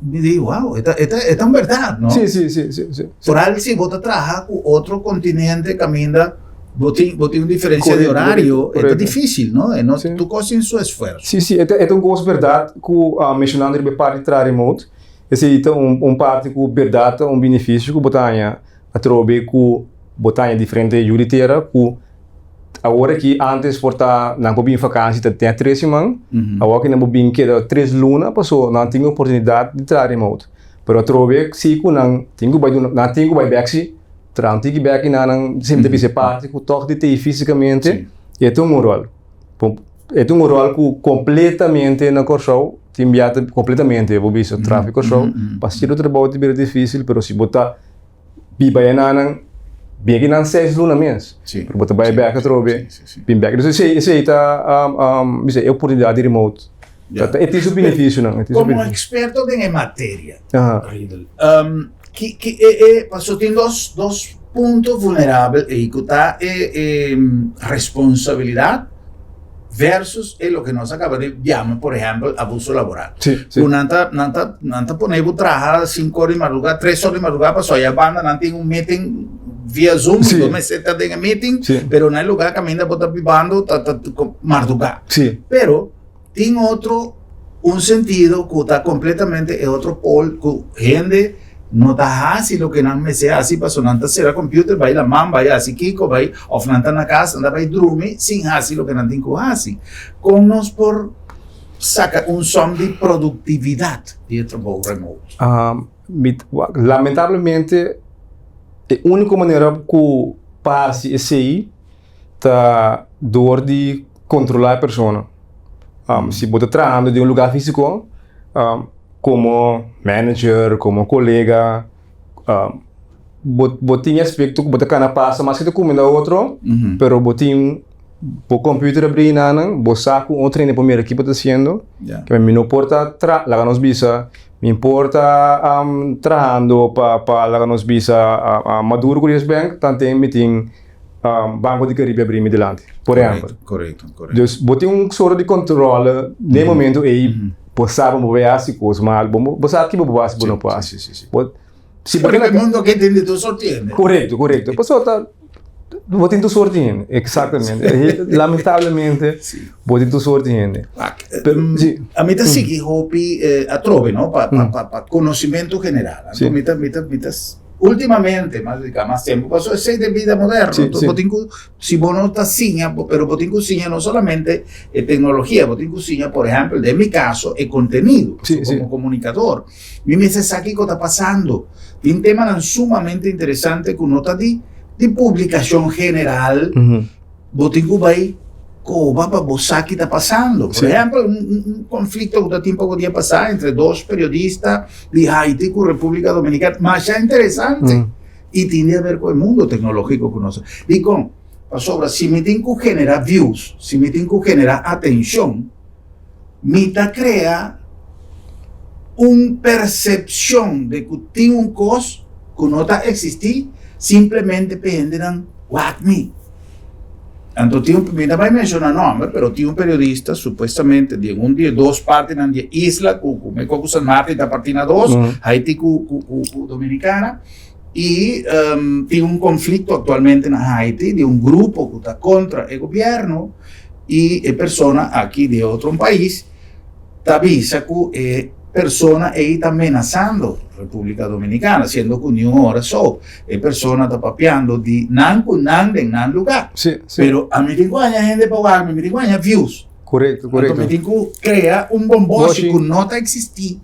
Mi di, wow, e ta, e ta, e ta un berdad, no? Sí, sí, sí, sí, sí. Foral si bo ta traha ku otro kontinente kaminda bo tin, bo tin un diferensia di Correcto, horario, correcto, e ta correcto. difísil, no? E no Sí. tur kos tin su esfuerso. Sí, sí, e ta, e ta un kos berdad ku ah, menshonando riba e parti di traha remote, esei ta un, un parti ku berdad ta un benefisio ku bo ta haña atrobe ku bo ta haña diferente yu di tera ku Awor aki antes por ta nan por bin vakansi ta ten tres siman, awor aki nan por bin keda tres luna paso nan tin oportunidat di traha remote. Pero atrobe si ku nan tin ku bai duna nan tin ku bai bek si, traha un tiki bek i nan nan semper ta bisa e parti ku tòg di tei físikamente e ta un ròl. E ta un ròl ku kompletamente na Kòrsou. Tin bia ta completamente bo bisa traffic Kòrsou. Pa sierto trabou ta bira difícil, pero si bo ta biba enanan, bien ki nan seis luna mes. Pero bo ta bai bek atrobe, bin bek. Entonces esei, esei ta, bisa e oportunidad di remote. Ta, e tin su beneficionan, e tin su Como beneficio. experto den e materia, Riedel, ki, ki e, e, paso tin dos, dos punto vulnerabel ei ku ta e, e responsabilidad versus e loke nos a kaba di yama, por ehèmpel, abuso laboral. Sí, sí. Ku nan ta, nan ta, nan ta pone bo traha sinku ora di madrugá, tres ora di madrugá, pasobra ya banda nan tin un meeting via Zoom, Sí. bo mester ta den e meeting, Sí. pero na e lugá kaminda bo ta bibando ta, ta mardugá. Sí. Pero tin otro un sentido ku ta kompletamente e otro pol ku hende no ta hasi loke nan mester hasi pasobra nan ta sera computer bai laman bai hasi kiko bai of nan ta na kas nan ta bai drumi sin hasi loke nan tin ku hasi. Kon nos por saka un som di produktividat di e trabou remote? Lamentablemente e úniko manera ku pa hasi esei ta dor di kontrolá e persona. Si bo ta trahando den un lugá físiko, komo manager, komo kolega, bo bo tin e aspekto ku bo ta kana pasa maske ta kuminda otro, pero bo tin bo computer abrí nan, bo sa ku otro hende por mira ki bo ta hasiendo. Ke mi no por ta tra, laga nos bisa, mi por ta trahando pa pa laga nos bisa Maduro ku Bank, tanten mi tin Banco di Caribe abrí mi dilanti, por ehèmpel. Korekto, korekto. Dus bo tin un sort di controle den e momento ei, bo sa bo por hasi kos mal, bo sa kibo bo por hasi, bo no por hasi. Sí, sí, sí. Bo, si bo Pero tin e mundo aki tin di tur sorti hende. Korekto, korekto. Pasobra ta, bo tin tur sorti hende, eksaktamente. Lamentablemente, bo tin tur sorti hende. Pero, sí. Ami ta sigui hopi atrobe, no? Pa, pa, pa, pa conocimiento general. Anto mi ta, mi ta, mi ta Ultimamente, mas dedica mas tempo, pasobra esei ta e bida moderno. Sí, Entonces, sí. bo tin ku, si bo no ta siña, bo- pero bo tin ku siña no solamente e tecnologia, bo tin ku siña, por ehempel, den mi caso, e contenido. Sí, So, sí. como comunicador, mi mester sa kiko ta pasando. Tin temanan sumamente interesante ku no ta di, di publicacion general, Ujú. Bo tin ku bai koba pa bo sa ki ta pasando. Por Sí. ehèmpel, un, un, un konflikto ku ta tin poko dia pasá entre dos periodista di Haiti ku Repúblika Dominikana, masha interesante. I tin di haber ku e mundo teknológiko ku nos. Dikon? Pasobra si mi tin ku generá views, si mi tin ku generá atenshon, mi ta krea un persepshon de ku tin un kos ku no ta eksistí, simplemente pa e hendenan wak mi. Anto tin un, mi ta bai menshoná nòmber, pero tin un periodista supuestamente di un di e dos partinan di e isla ku ku mekor ku San Martin ta partí na dos, Haiti ku ku ku ku Dominicana, i tin un konflikto aktualmente na Haiti di un grupo ku ta kontra e gobièrnu i e persona aki di e otro un pais ta bisa ku e persona ei ta menasando Repúblika Dominikana, siendo ku niun ora so e persona ta papiando di nan ku nan den nan lugá. Sí, sí. Pero ami tin ku haña hende pa wak mi, mi tin ku haña views. Korekto, korekto. Anto mi tin ku krea un bomboshi Boshi. ku no ta eksistí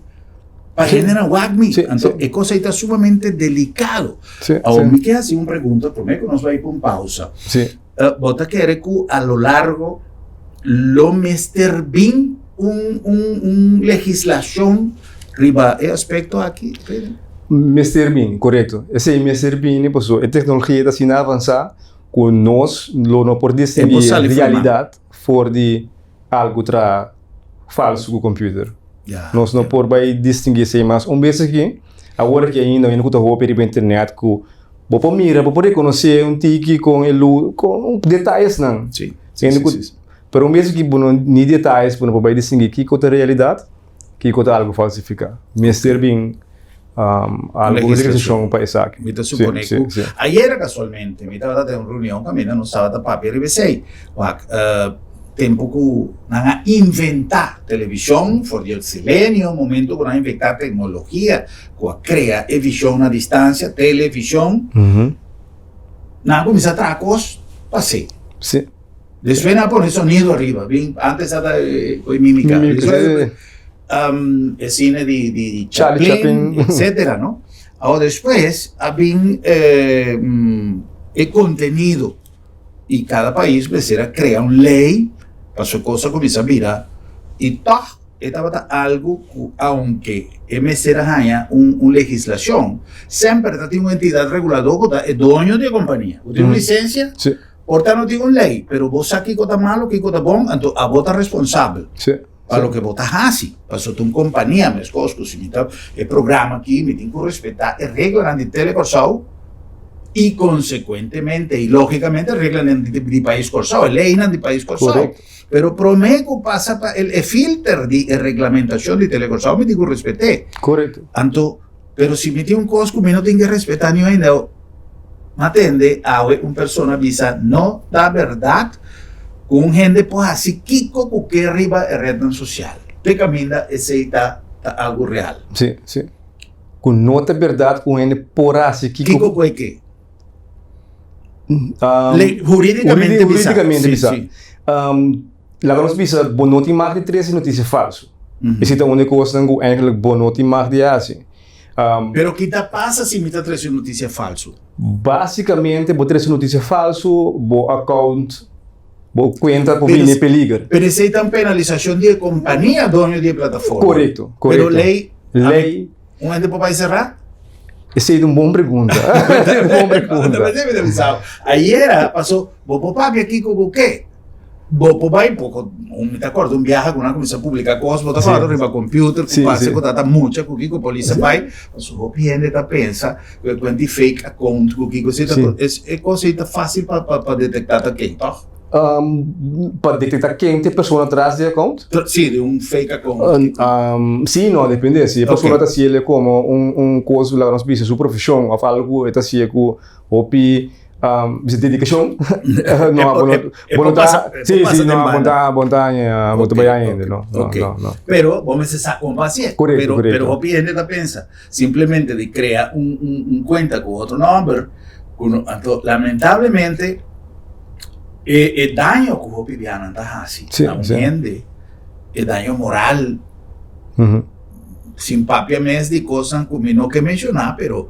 pa Sí. hendenan wak mi. Sí, Anto sí. e kos ei ta sumamente delikado. Sí, Awor sí. mi ke hasi un pregunta promé ku nos bai pa un pausa. Sí. Bo ta kere ku a lo largo lo mester bin un un un legislashon riba e aspekto aki, Pedro? Mester bini, korekto. Esei mester bini pasobra e teknologia ta asina avansá ku nos lo no por distinguí realidat for di algu traha falsu ku computer. Nos no por bai distinguí esei mas. Un bes aki, awor aki ainda hende ku ta hopi riba internet ku bo por mira, bo por rekonosé un tiki kon e lus, kon detayesnan. Hende ku, pero un bes aki bo no ni detayes bo no por bai distinguí kiko ta realidat, kiko ta algu falsifiká. Mester bin algu legislashon pa esaki. Mi ta supone ku ayera kasualmente mi tabata den un reunion kaminda nos tabata papia riba esei. Wak, tempu ku nan a inventá televishon for di el silenio, momento ku nan a inventá teknologia ku a krea e vishon na distansia, televishon, nan a kuminsá traha kos pa esei. Despues nan a pone sonido ariba, bin antes tabata koe mímika. E cine di, di Charlie Chaplin, Chaplin. etcétera, no? Ahora después a bin eh, e contenido y cada país mester a crea un ley pa su cosa cuminsa bira y toch. E tabata algu ku aunke e mester a haña un un legislashon, semper ta tin un entidat reguladó ku ta e doño di e kompania. Bo tin un lisensia, por ta no tin un lei, pero bo sa kiko ta malu, kiko ta bon, anto abo ta responsabel pa loke bo ta hasi. Pasobra ta un kompania, meskos ku si mi ta e programa aki, mi tin ku respetá e reglanan di Tele Kòrsou i konsekuentemente i lógikamente reglanan di pais Kòrsou, e leinan di pais Kòrsou. Pero promé ku pasa pa el e filter di e reglamentashon di Telekòrsou mi tin ku respet'é. Korekto. Anto, pero si mi tin un kos ku mi no tin ke respetá niun hende, m'a tende awe un persona bisa no ta bèrdat ku un hende por hasi kiko ku ke riba e retnan sosial. Te kaminda esei ta ta algu real. Sí, sí. Ku no ta bèrdat ku un hende por hasi kiko. Kiko ku e ke. Hurídikamente bisa. Hurídikamente bisa. Laga nos bisa, bo no tin mag di trese notisia falsu. Esei ta un di e kosnan ku eigenlijk bo no tin mag di hasi. Pero ki ta pasa si mi ta trese un notisia falsu? Básikamente bo trese un notisia falsu, bo account, bo kuenta por bini en peliger. Pero esei ta un penalisashon di e kompania doño di e plataforma. Korekto, korekto. Pero lei. Lei. Un hende por bai será? Esei ta un bon pregunta. Un bon pregunta. Ayera paso bo por papia kiko ku ke. Bo por bai poko, mi ta acorda un biaha ku nan a kuminsá publiká kos, bo ta kòrda riba computer ku parse ku ta mucha ku kiko polis a bai, paso hopi hende ta pensa ku e kuenta di fake account ku kiko esei ta, e kos ei ta fásil pa detektá ta ken, tòg? Pa detektá ken ta e persona tras di e account? Sí, di un fake account. Sí, no, depende. Si e persona ta hasiel komo un kos, laga nos bisa, su profeshon òf algu ku e ta hasié ku hopi bisa dedikashon, no, bo no, bo no ta, sí, sí, no, bo no ta, bo no ta haña, bo no ta bai haña hende, no, no, no, no. Pero bo mester sa kon pa hasié. Korekto, korekto. Pero hopi hende ta pensa simplemente di krea un kuenta ku otro nòmber, ku no, anto lamentablemente E e daño ku hopi bianan ta hasi na un hende, e daño moral, sin papia mes di kosnan ku mi no ke menshoná, pero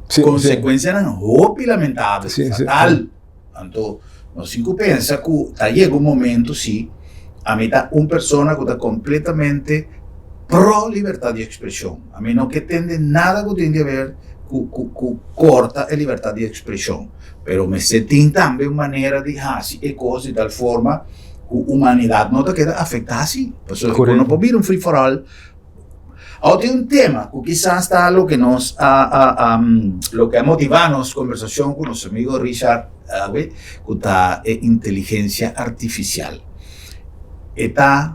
konsekuensianan hopi lamentabel, fatal. Anto nos tin ku pensa ku ta yega un momento si ami ta un persona ku ta kompletamente pro libertat di ekspreshon. Ami no ke tende nada ku tin di aber ku ku korta e libertat di ekspreshon. Pero mester tin tambe un manera di hasi e kos di tal forma ku humanidat no ta keda afektá si. Pasobra ku no por bira un free for all. Awor tin un tema ku kisas ta loke nos a a loke a motivá nos kombersashon ku nos amigo Richard awe ku ta e inteligensia artifisial. E ta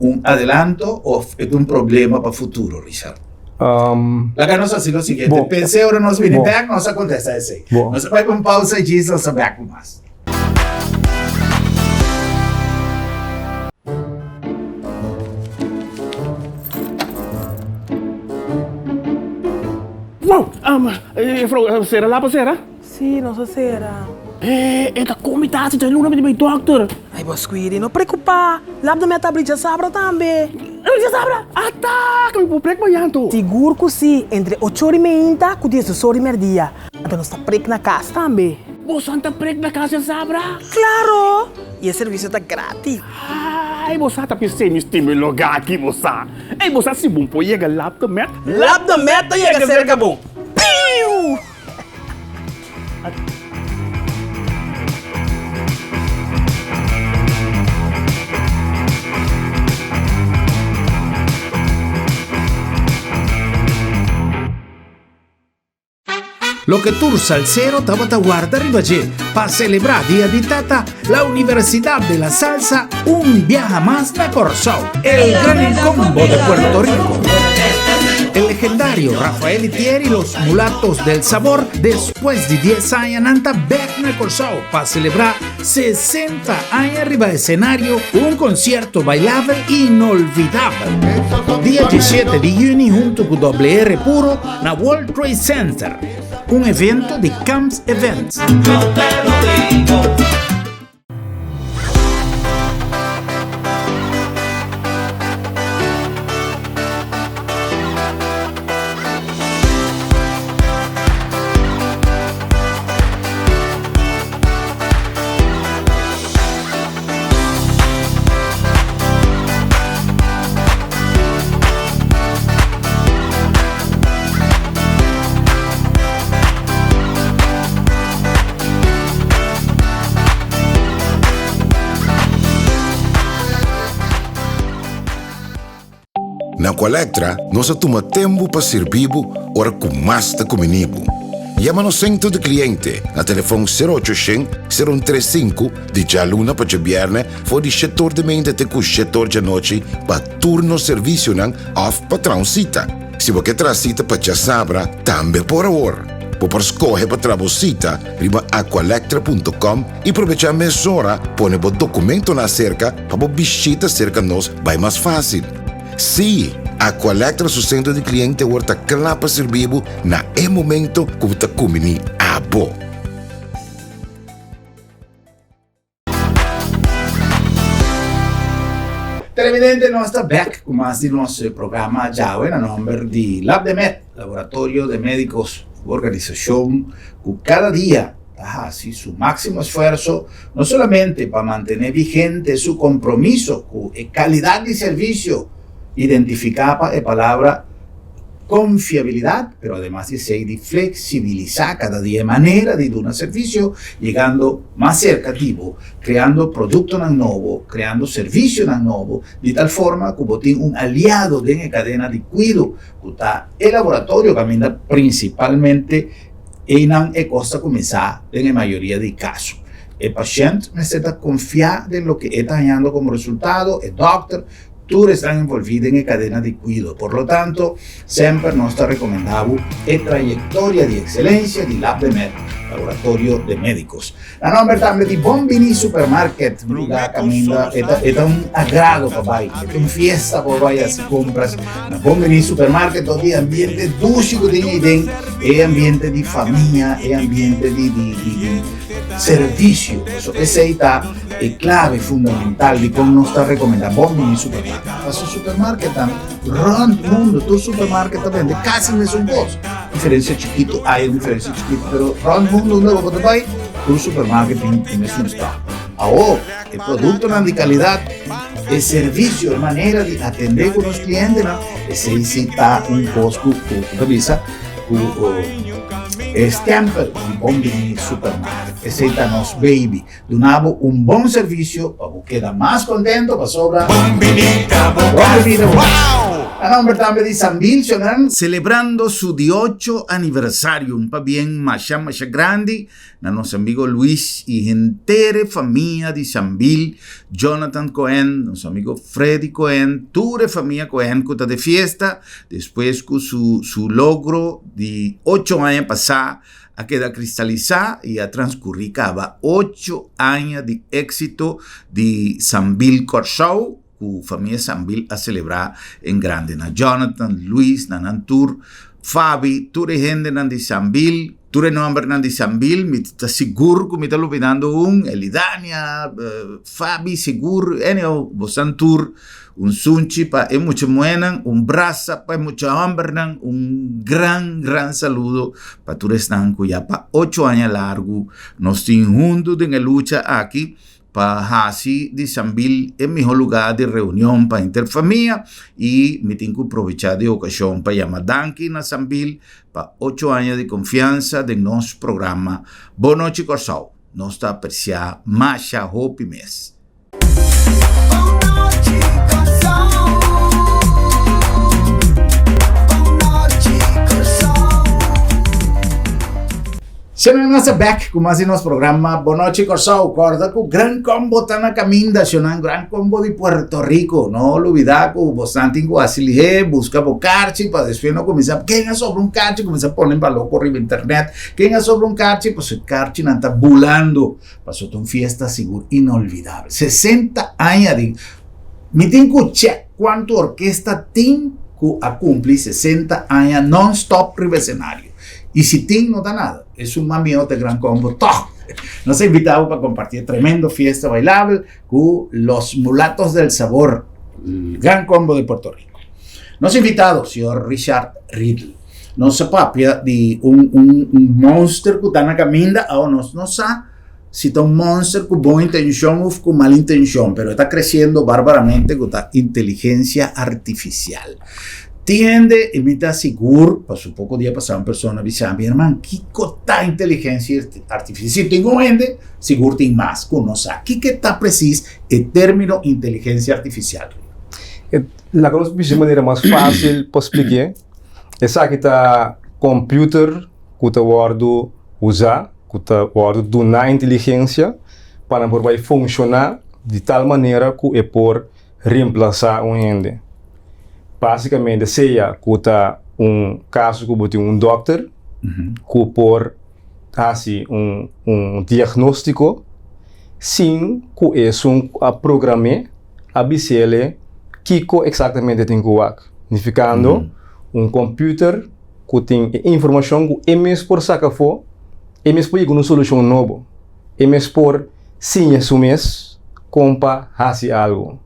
un adelanto òf e ta un problema pa futuro, Richard? Laga nos hasi lo siguiente. Pensé ora nos bini bek, nos a kontesta esei. Nos a bai pa un pausa djis, nos ta bek ku mas. Wow! Juffrouw, sera lapa sera? Sí, nos a sera. E, e ta komi tasi dje luna mi ta bai dòkter. Ai bo Squiri, no preokupá. Lap mi a ta abri djasabra tambe. Abri djasabra? Ata! Ke mi por prek mañan anto? Sigur ku sí, entre ocho ora i meinta ku diesdos ora i mèrdia. Anto nos ta prek na kas tambe. Boso ta prek na kas djasabra? Klaro! I e servisio ta gratis. Ai, bo sa ta pis'é mi stima e lugá aki, bo sa. Ei, bo sa si bo por yega Lap de Met? Lap de Met ta yega serka bo. Piu! Loke tur salsero tabata warda riba dje pa selebrá Dia di Tata, la Universidad de la Salsa un biaha mas na Kòrsou, El Gran Combo de Puerto Rico. El legendario Rafael Itier y los Mulatos del Sabor despues di dies aña nan ta bek na Kòrsou pa selebrá 60 aña riba esenario ku un konsierto bailabel inolvidabel. Dia 17 di yüni huntu ku WR Puro na World Trade Center, un evento di Camps Events. Aqualectra nos a tuma tempu pa sirbi bo ora ku mas ta kumini bo. Yama nos sentro di kliente na telefòn sero ocho shen, sero un tres sinku di djaluna pa djabièrnè for di shetor di meinta te ku shetor djanochi pa tur nos servisionan òf pa traha un sita. Si bo ke traha sita pa djasabra tambe por awor. Bo por skohe pa traha bo sita riba aqualectra punto com i probechá mesora pone bo dokumentonan aserka pa bo bishita serka nos bai mas fásil. Sí, Aqualectra su sentro di kliente awor ta kla pa sirbi bo na e momento ku bo ta kumbiní abo. Televidente, nos ta bek ku mas di nos programa djawe na nomber di LabdeMed, Laboratorio de Médicos, un organisashon ku kada dia ta hasi su máksimo esfuerso no solamente pa mantené vigente su kompromiso ku e kalidat di servisio identifiká pa e palabra konfiabilidat, pero ademas di esei di fleksibilisá kada dia e manera di duna servisio, yegando mas serka di bo, kreando produktonan nobo, kreando servisionan nobo, di tal forma ku bo tin un aliado den e kadena di kuido ku ta e laboratorio kaminda prinsipalmente Einan e kos ta kuminsá den e mayoria di kaso. E pashènt mester ta konfiá den loke e ta hañando komo resultado, e dòkter, tur esnan envolví den e kadena di kuido. Por lo tanto, semper nos ta rekomendá bo e trayektoria di ekselensia di LabdeMed, Laboratorio de Médicos. Na nomber tambe di Bon Bini Supermarket, un lugá kaminda e ta e ta un agrado pa bai, e ta un fiesta pa bai hasi kompras na Bon Bini Supermarket dor di e ambiente dushi ku tin eiden, e ambiente di famia, e ambiente di di di di servisio. Pasobra esei ta e klave fundamental dikon nos ta rekomendá Bon Bini Supermarket. Pasobra supermarketnan rònt mundu, tur supermarket ta bende kasi mesun kos. Diferencia chikito hay un diferencia chikito pero rond mundo unda bo ta bay tur supermarket tin e mesun stock. Awo e productonan di calidad, e servicio, e manera di atende cu nos clientenan esey si ta un cos cu cu ta bisa cu e stempel di Bon Bini Supermarket. Esey ta nos baby. Duna bo un bon servicio pa bo keda mas contento pasobra Bon bini ta bo cas. A nomber tambe di Sambil Shonan. Celebrando su di ocho aniversario un pabien masha masha grandi na nos amigo Luis y henter e famia di Sambil, Jonathan Cohen, nos amigo Freddy Cohen, tur e famia Cohen cu ta de fiesta despues cu su su logro di ocho aña pasa a keda kristalisá i a transkurí kaba ocho aña di éksito di Sambil Kòrsou ku famia Sambil a selebrá en grande. Na Jonathan, Luis, na nan tur, Fabi, tur e hendenan di Sambil, tur e nòmbernan di Sambil, mi ta sigur ku mi ta lubidando un, Elidania, Fabi sigur, anyhow, bosan tur Un sunchi pa e mucha muhénan, un brasa pa e mucha hòmbernan, un gran gran saludo pa tur esnan ku ya pa ocho aña largu nos tin huntu den e lucha aki pa hasi di Sambil e mihó lugá di reunion pa henter famia i mi tin ku probechá di e okashon pa yama danki na Sambil pa ocho aña di konfiansa den nos programa Bon Nochi Kòrsou. Nos ta apresiá masha hopi mes. Shona nos a bek ku mas di nos programa Bon Nochi Kòrsou. Kòrda ku Gran Combo ta na kaminda, shona Gran Combo di Puerto Rico. No lubidá ku bosnan tin ku hasi lihé, buska bo karchi pa despues no kuminsá ken a sobra un karchi kuminsá pone baloko riba internet. Ken a sobra un karchi pasobra e karchinan ta bulando. Paso ta un fiesta sigur inolvidabel. 60 aña di Mi tin ku check kuantu orkesta tin ku a kumpli 60 aña non stop riba esenario. I si tin no ta nada. Esun mas mihó ta e Gran Combo tòg. Nos a invita bo pa komparti e tremendo fiesta bailabel ku Los Mulatos del Sabor, Gran Combo de Puerto Rico. Nos invitado, señor Richard Riedl. Nos a papia di un un un monster ku ta na kaminda, awo nos no sa si ta un monster ku bon intenshon of ku mal intenshon, pero e ta kresiendo barbaramente ku ta inteligensia artifisial. Tin hende, i mi ta sigur, pasobra poko dia pasá un persona a bisa mi, herman, kiko ta inteligensia artifisial? Si tin un hende, sigur tin mas ku no sa. Kiko ta presis e término inteligensia artifisial? Laga nos bisa di manera mas fásil pa splik'é. Esaki ta kòmpiuter ku ta wòrdu usá, ku ta wòrdu duná inteligensia pa nan por bai funshoná di tal manera ku e por remplasá un hende. Básikamente sea ku ta un kaso ku bo tin un dòkter ku por hasi un un diagnóstiko sin ku esun ku a program'é a bis'ele kiko eksaktamente tin ku wak. Nifikando un kòmpiuter ku tin e informashon ku e mes por saka afó, e mes por yega un solushon nobo, e mes por siña su mes kon pa hasi algu.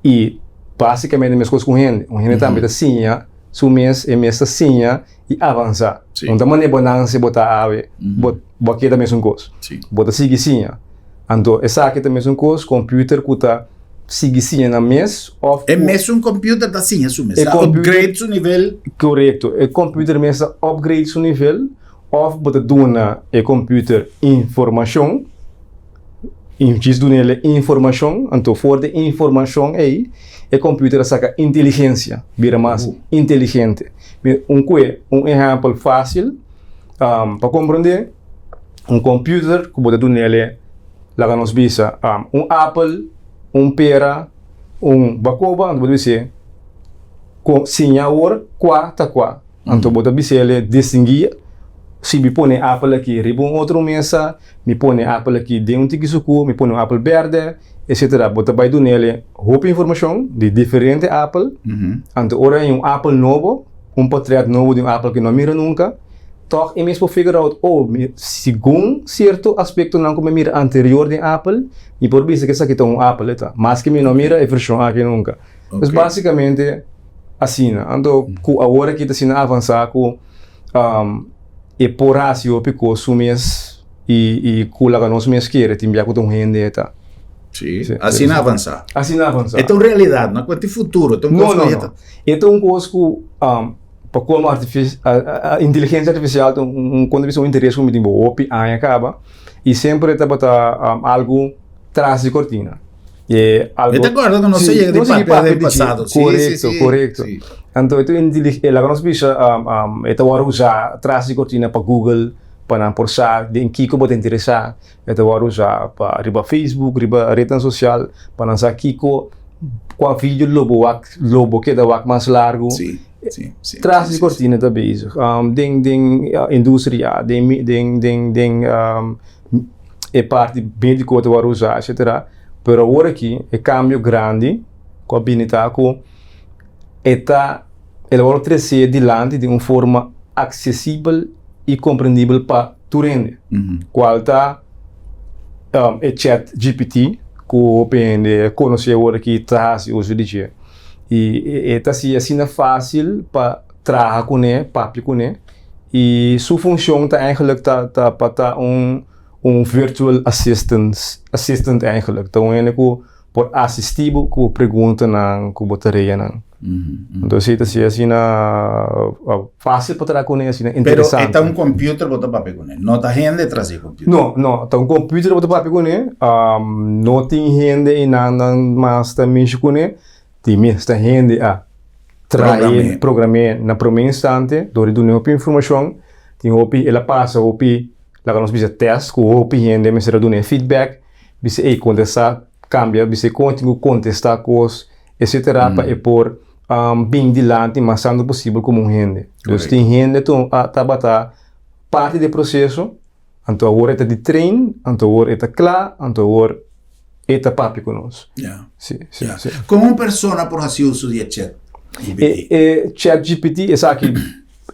I básikamente meskos ku un hende, un hende tambe ta siña su mes, e mes ta siña i avansá. No ta manera bo nanse bo ta awe, bo bo a keda mesun kos. Bo ta sigui siña. Anto esaki ta mesun kos, computer ku ta sigui siña nan mes òf E mesun computer ta siña su mes, ta upgrade su nivel. Korekto, e computer mes ta upgrade su nivel òf bo ta duna e computer informashon. I djis dun'el e informashon, anto for di e informashon ei e computer a saka inteligensia, bira mas inteligente. Mi un kue un ehèmpel fásil pa komprondé, un computer ku bo ta dun'el e laga nos bisa un apel, un pera, un bakoba, anto bo ta bis'é siña awor kua ta kua. Anto bo ta bisa el e distinguí, si mi pone e apel aki riba un otro mesa, mi pone e apel aki den un tiki sukú, mi pone un apel bèrdè, etsetera. Bo ta bai duna el e hopi informashon di diferente apel. Anto ora hay un apel nobo, un potrèt nobo di un apel ku no a mira nunka, tòg e mes por figure out, oh, mi segun sierto aspektonan ku mi a mira anterior den apel, mi por bisa ku esaki ta un apel e ta, maske mi no a mira e vershon aki nunka. Pues básikamente asina. Anto ku awor aki ta asina avansá ku e por hasi hopi kos su mes i i ku laga nos mes kere tin bia ku ta un hende e ta. Sí, asina avansá. Asina avansá. E ta un realidat, no ku tin futuro, ta un kos ku ya ta. E ta un kos ku pa komo inteligensia artifisial ta un konta bisa un interes ku mi tin hopi aña kaba i semper e tabata algu tras di kortina. E algo... Mi ta acorda cu nos a yega di papia den pasado. Correcto, correcto. Anto e ta e laga nos bisa e ta wòrdu usá tras di cortina pa Google pa nan por sa den kiko bo ta interesá. E ta wòrdu usá pa riba Facebook, riba retnan sosial pa nan sa kiko kua video lo bo wak lo bo keda wak mas largu. Tras di cortina ta bezig. Den den industria, den den den den e parti médiko ta wòrdu usá etcetera. Pero awor aki e kambio grandi ku a bini ta ku e ta el a wòrdu tresé dilanti di un forma aksesibel i komprendibel pa tur hende, kual ta e chat GPT ku hopi hende konosé awor aki ta hasi uso di dje. I e ta hasi asina fásil pa traha kuné, papia kuné i su funshon ta eigentlik ta ta pa ta un un virtual assistance, assistant eigenlijk. Ta un hende ku por asistí bo ku bo preguntanan, ku bo tareanan. Entonces si ta si asina fácil pa traha kuné, asina interesante. Pero e ta un computer bo ta papia kuné, no ta hende tras di e computer. No, no, ta un computer bo ta papia kuné, no tin hende einan mas ta mishi kuné, Tin mes ta hende a trae, program'é na promé instante dor di dun'é hopi informashon. Tin hopi, el a pasa hopi, laga nos bisa tèst ku hopi hende mester a dun'é feedback, bisa ey kontestá, kambia, bisa kon e tin ku kontestá kos, etsetera pa e por bin dilanti mas tantu posibel komo un hende. Dus tin hende tabata parti di e proseso, anto awor e ta di train, anto awor e ta kla, anto awor E ta papia ku nos. Ya. Sí, sí, Ya. sí. Kon un persona por hasi uso di e chat GPT? E, e chat GPT esaki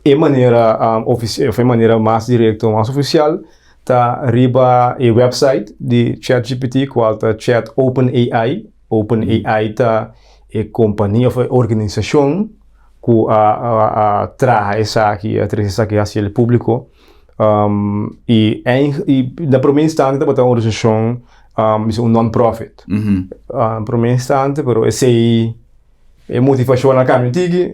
e manera um, ofici- of e manera mas directo, mas oficial ta riba e website di chat GPT cual ta chat OpenAI. OpenAI ta e compania of e organisacion cu a, a, a traha esaki, a trece esaki hacia el publico. I i na promé instante tabata un organisashon bisa un non-profit. Na promé instante pero esei e motivashon a kambia un tiki.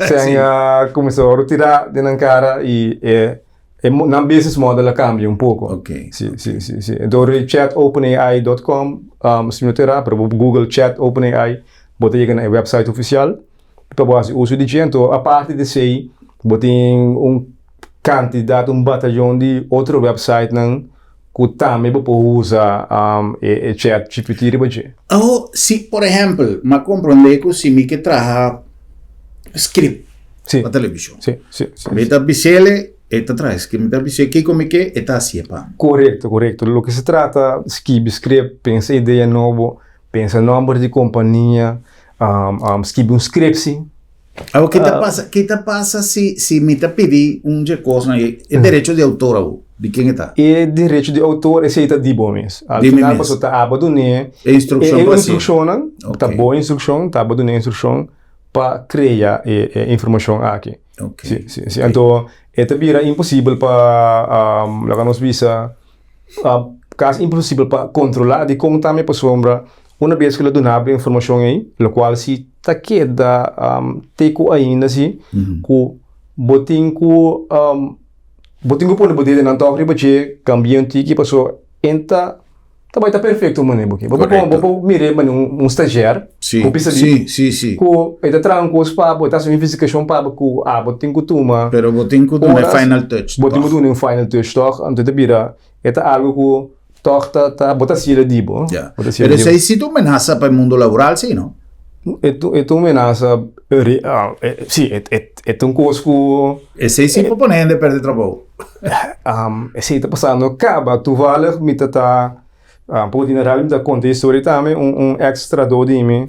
Sèn a kuminsá retirá den nan kara i e nan business model a kambia un poko. Si si si si. Enton chat openai dot com si no ta erá pero bo google chat openai. Bo ta yega na e website ofisial pa bo hasi uso di dje. Anto aparte di esei bo tin un kantidat, un batayon di otro websitenan ku tambe bo por usa e chat GPT riba dje. Awo, si por ehèmpel mi a komprondé ku si mi ke traha script pa televishon, mi ta bis'el e ta traha script, mi ta bis'é kiko mi ke, e ta hasié pa mi. Korekto, korekto. Loke se trata skibi script, pensa idea nobo, Pensa nomber di kompania, skibi un skripsi. Awor ke ta pasa, ke ta pasa si si mi ta pidi un dje kosnan e e derecho di outor awor, di ken e ta? E derecho di outor esei ta di bo mes. Al Di mi final mes. pasobra ta abo dun'é E instrukshon e pa hasié. instrukshonnan, ta Ok. bo instrukshon, ta abo dun'é instrukshon pa krea e e informashon aki. Ok. Si, si, si. Anto e ta bira imposibel pa laga nos bisa Kasi imposibel pa kontrolá dikon tambe pasobra una bes ku lo duna bo e informashon ei, lokual si ta keda te ku ainda si ku bo tin ku bo tin ku pone bo dedenan tòg riba dje kambia un tiki pasobra e ta ta bai ta perfekto manera bo ke. Bo por mir'é manera un stazjèr ku bisa di ku e ta traha un kos pa bo, e ta hasi un investigashon pa bo ku abo tin ku tuma. Pero bo tin ku duna e final touch tòg. Bo tin ku duna e final touch tòg, anto e ta bira, e ta algu ku tòg ta ta bo ta hasiel di bo. Ya. Pero esei si ta un menasa pa e mundo laboral si no? E ta un menasa, si, e ta un kos ku. Esei si por pone hende pèrdè trabou. Esei ta pasando kaba, toevallig mi ta ta. Poko di Natal mi ta konta e historia tambe, un un ex trahadó di mi,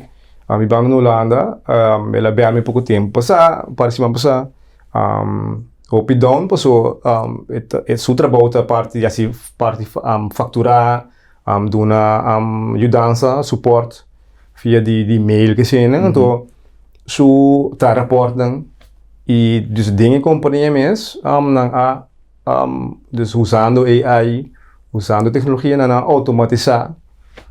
mi banda na Hulanda, el a bèl mi poko tempu pasá, un par di siman pasá, hopi down paso e ta su trabou ta parti di hasi parti fakturá, duna yudansa, support via di di mail kesinan, anto su traha rapòrtnan i dus den e kompania mes nan a Dus usando AI, usando tecnologia nan a automatisa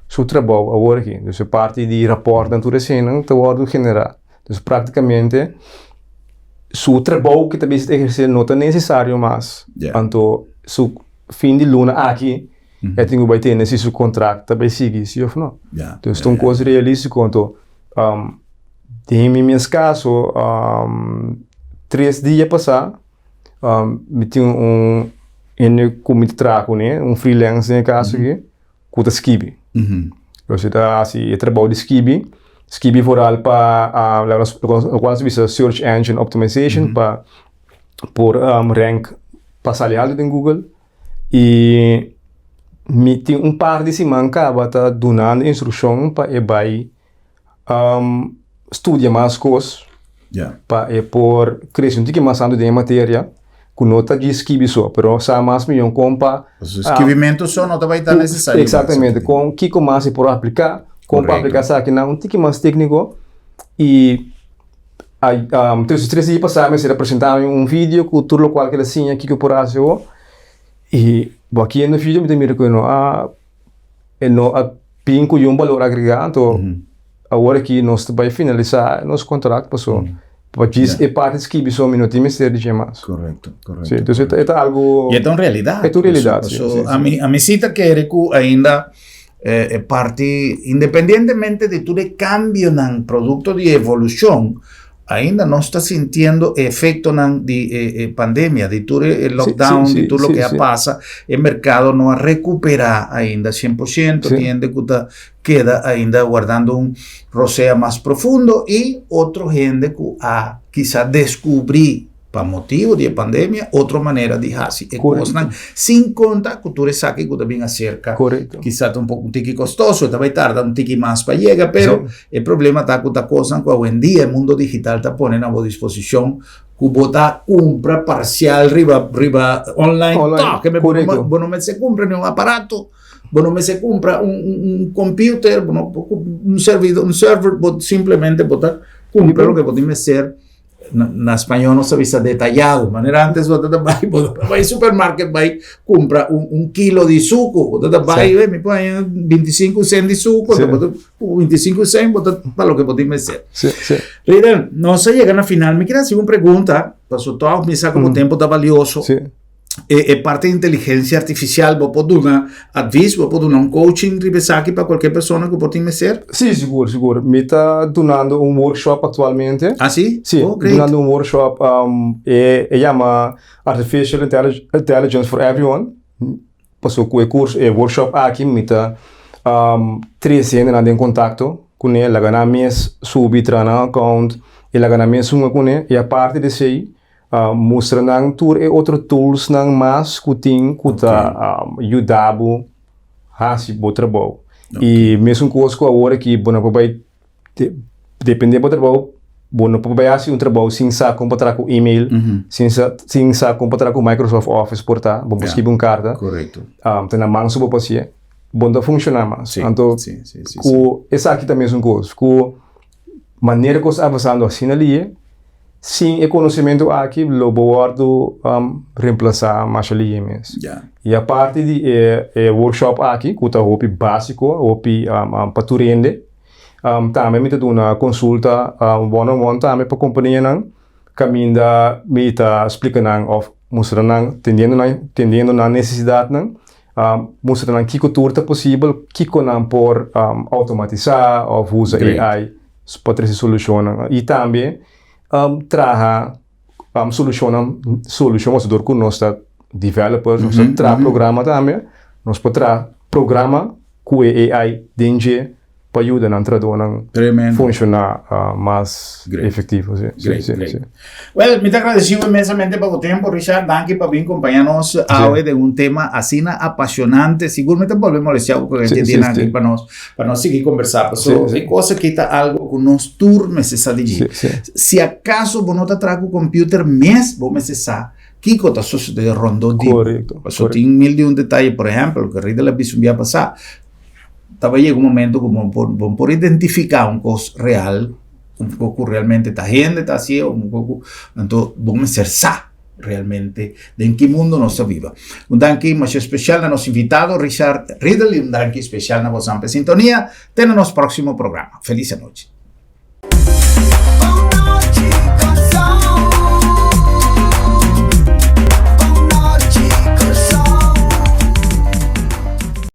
su trabou awor aki. Dus e parti di rapòrtnan tur eseinan ta wòrdu generá. Dus praktikamente su trabou ku e ta bisa ehersé no ta nesesario mas. Anto su fin di luna aki e tin ku bai tende si su kontrakt ta bai sigui si òf no. Dus ta un kos realístiko. Anto den mi mes kaso tres dia pasá. Mi tin un hende ku mi ta traha kuné, un freelance den e kaso aki, ku ta skibi. Los e ta hasi e trabou di skibi, skibi vooral pa lokual nos ta bisa search engine optimization pa por rank pa sali alto den Google. I mi tin un par di siman kaba ta dunando instrukshon pa e bai Studia mas kos pa e por krese un tiki mas tantu den e materia ku no ta djis skibi so, pero sa mas mihó kon pa. Skibimentu so no ta bai ta nesesario. Eksaktamente, kon kiko mas e por apliká, kon pa apliká esakinan un tiki mas tékniko i tres dia pasá mester a presentá mi un video ku tur lokual ku el a siña kiko por hasi awor i bo aki hende video mi ta mira ku e no a e no a bin ku yun balor agregá, anto awor aki nos ta bai finalisá nos kontrakt paso pa djis e parti skibi so mi no tin mester di dje mas. Korekto, korekto. Sí, entonces e ta algu. I e ta un realidat. E ta un realidat, sí. Paso ami ami sí ta kere ku ainda e parti independientemente di tur e kambionan produkto di evolushon Ainda nos ta sintiendo e efectonan di e, e pandemia, di tur e lockdown, di tur loke a pasa. E mercado no a recupera ainda 100%. Tin hende cu ta keda ainda guardando un rosea mas profundo y otro hende cu a kisa descubri pa motibo di e pandemia otro manera di haci e cosnan sin conta cu tur esaki cu ta bin acerca. Kisa ta un poco un tiki costoso, ta bay tarda un tiki mas pa yega, pero E problema ta ku ta kosnan ku awendia e mundo digital ta pone na bo disposishon ku bo ta kumpra parsial riba riba online Online, tok. Ke me bo no korekto. bo no mester kumpra ni un aparato, bo no mester kumpra un un un computer, bo no un servidor un server, bo simplemente bo ta kumpra loke bo tin mester. Na spañol nos ta bisa detallado. Manera antes bo ta bai, bo ta bai supermarket bai kumpra un, un kilo di suku. Bo ta bai, sí. mi pone 25 cent di suku, sí. bo ta 25 cent, bo ta pa loke bo tin mester. Sí, sí. Riedel, nos a yega na final. Mi quiere hacer un pregunta, paso toch mi sa como tempo ta valioso. Sí. E, e parte di inteligencia artificial, bo por duna advies, bo por duna un coaching riba esaki pa cualkier persona cu por tin mester? Sí, sigur, sigur. Mi ta dunando un workshop actualmente. Ah, sí? Sí, Oh, great. dunando un workshop, um, e, e yama Artificial Intelligence for Everyone. Paso ku e kurso, e workshop aki mi ta um, trese hendenan den kontakto kuné, laga nan mes subi traha nan account i laga nan mes hunga kuné. I aparte di esei, mustra nan tur e otro toolsnan mas ku tin ku ta yuda bo hasi bo trabou. I mesun kos ku awor aki bo no por bai depende bo trabou, bo no por bai hasi un trabou sin sa kon pa traha ku email, sin sa sin sa kon pa traha ku Microsoft Office por ta, bo por skibi un karta. Ta na man su bo por hasié, bo no ta funshoná mas. Anto ku esaki ta mesun kos, ku Manera ku nos ta avansando asina lihe, sin e konosementu aki lo bo wòrdu remplasá masha lihe mes. I aparte di e workshop aki ku ta hopi básiko, hopi pa tur hende, tambe mi ta duna konsulta one on one tambe pa kompanianan kaminda mi ta splika nan òf mustra nan tendiendo nan tendiendo nan nesesidatnan Mustra nan kiko tur ta posibel, kiko nan por automatisá òf usa AI pa trese solushonnan. I tambe traha solushonnan, solushon pasobra dor ku nos ta developers, nos ta traha programa tambe, nos por traha programa ku e AI den dje pa yuda nan trahadónan funshoná mas efektivo. Sí, sí, sí, sí. Well, mi ta agradecido inmensamente pa bo tempo, Richard. Danki pa bin compaña nos awe den un tema asina apasionante. Sigur mi ta bolbe molestia bo cu sí, sí, sí. pa nos, pa nos sigui conversa. Paso, sí, sí. cosa ki ta algo cu nos tur mester sa di dje. Sí, sí. Si acaso bo no ta traha cu computer mes, bo mester sa kiko ta sucede rondó di bo. Correcto. Paso tin mil di un detaye, por ehempel, cu Riedel a bisa un bia pasá, Taba yega un momento ku bo por bo por identifiká un kos real, un kos ku realmente ta hende ta hasié o un kos ku anto bo mester sa realmente den ki mundo nos ta biba. Un danki masha spesial na nos invitado Richard Riedel i un danki spesial na bosan pa e sintonia. Te na nos próksimo programa. Felis anochi.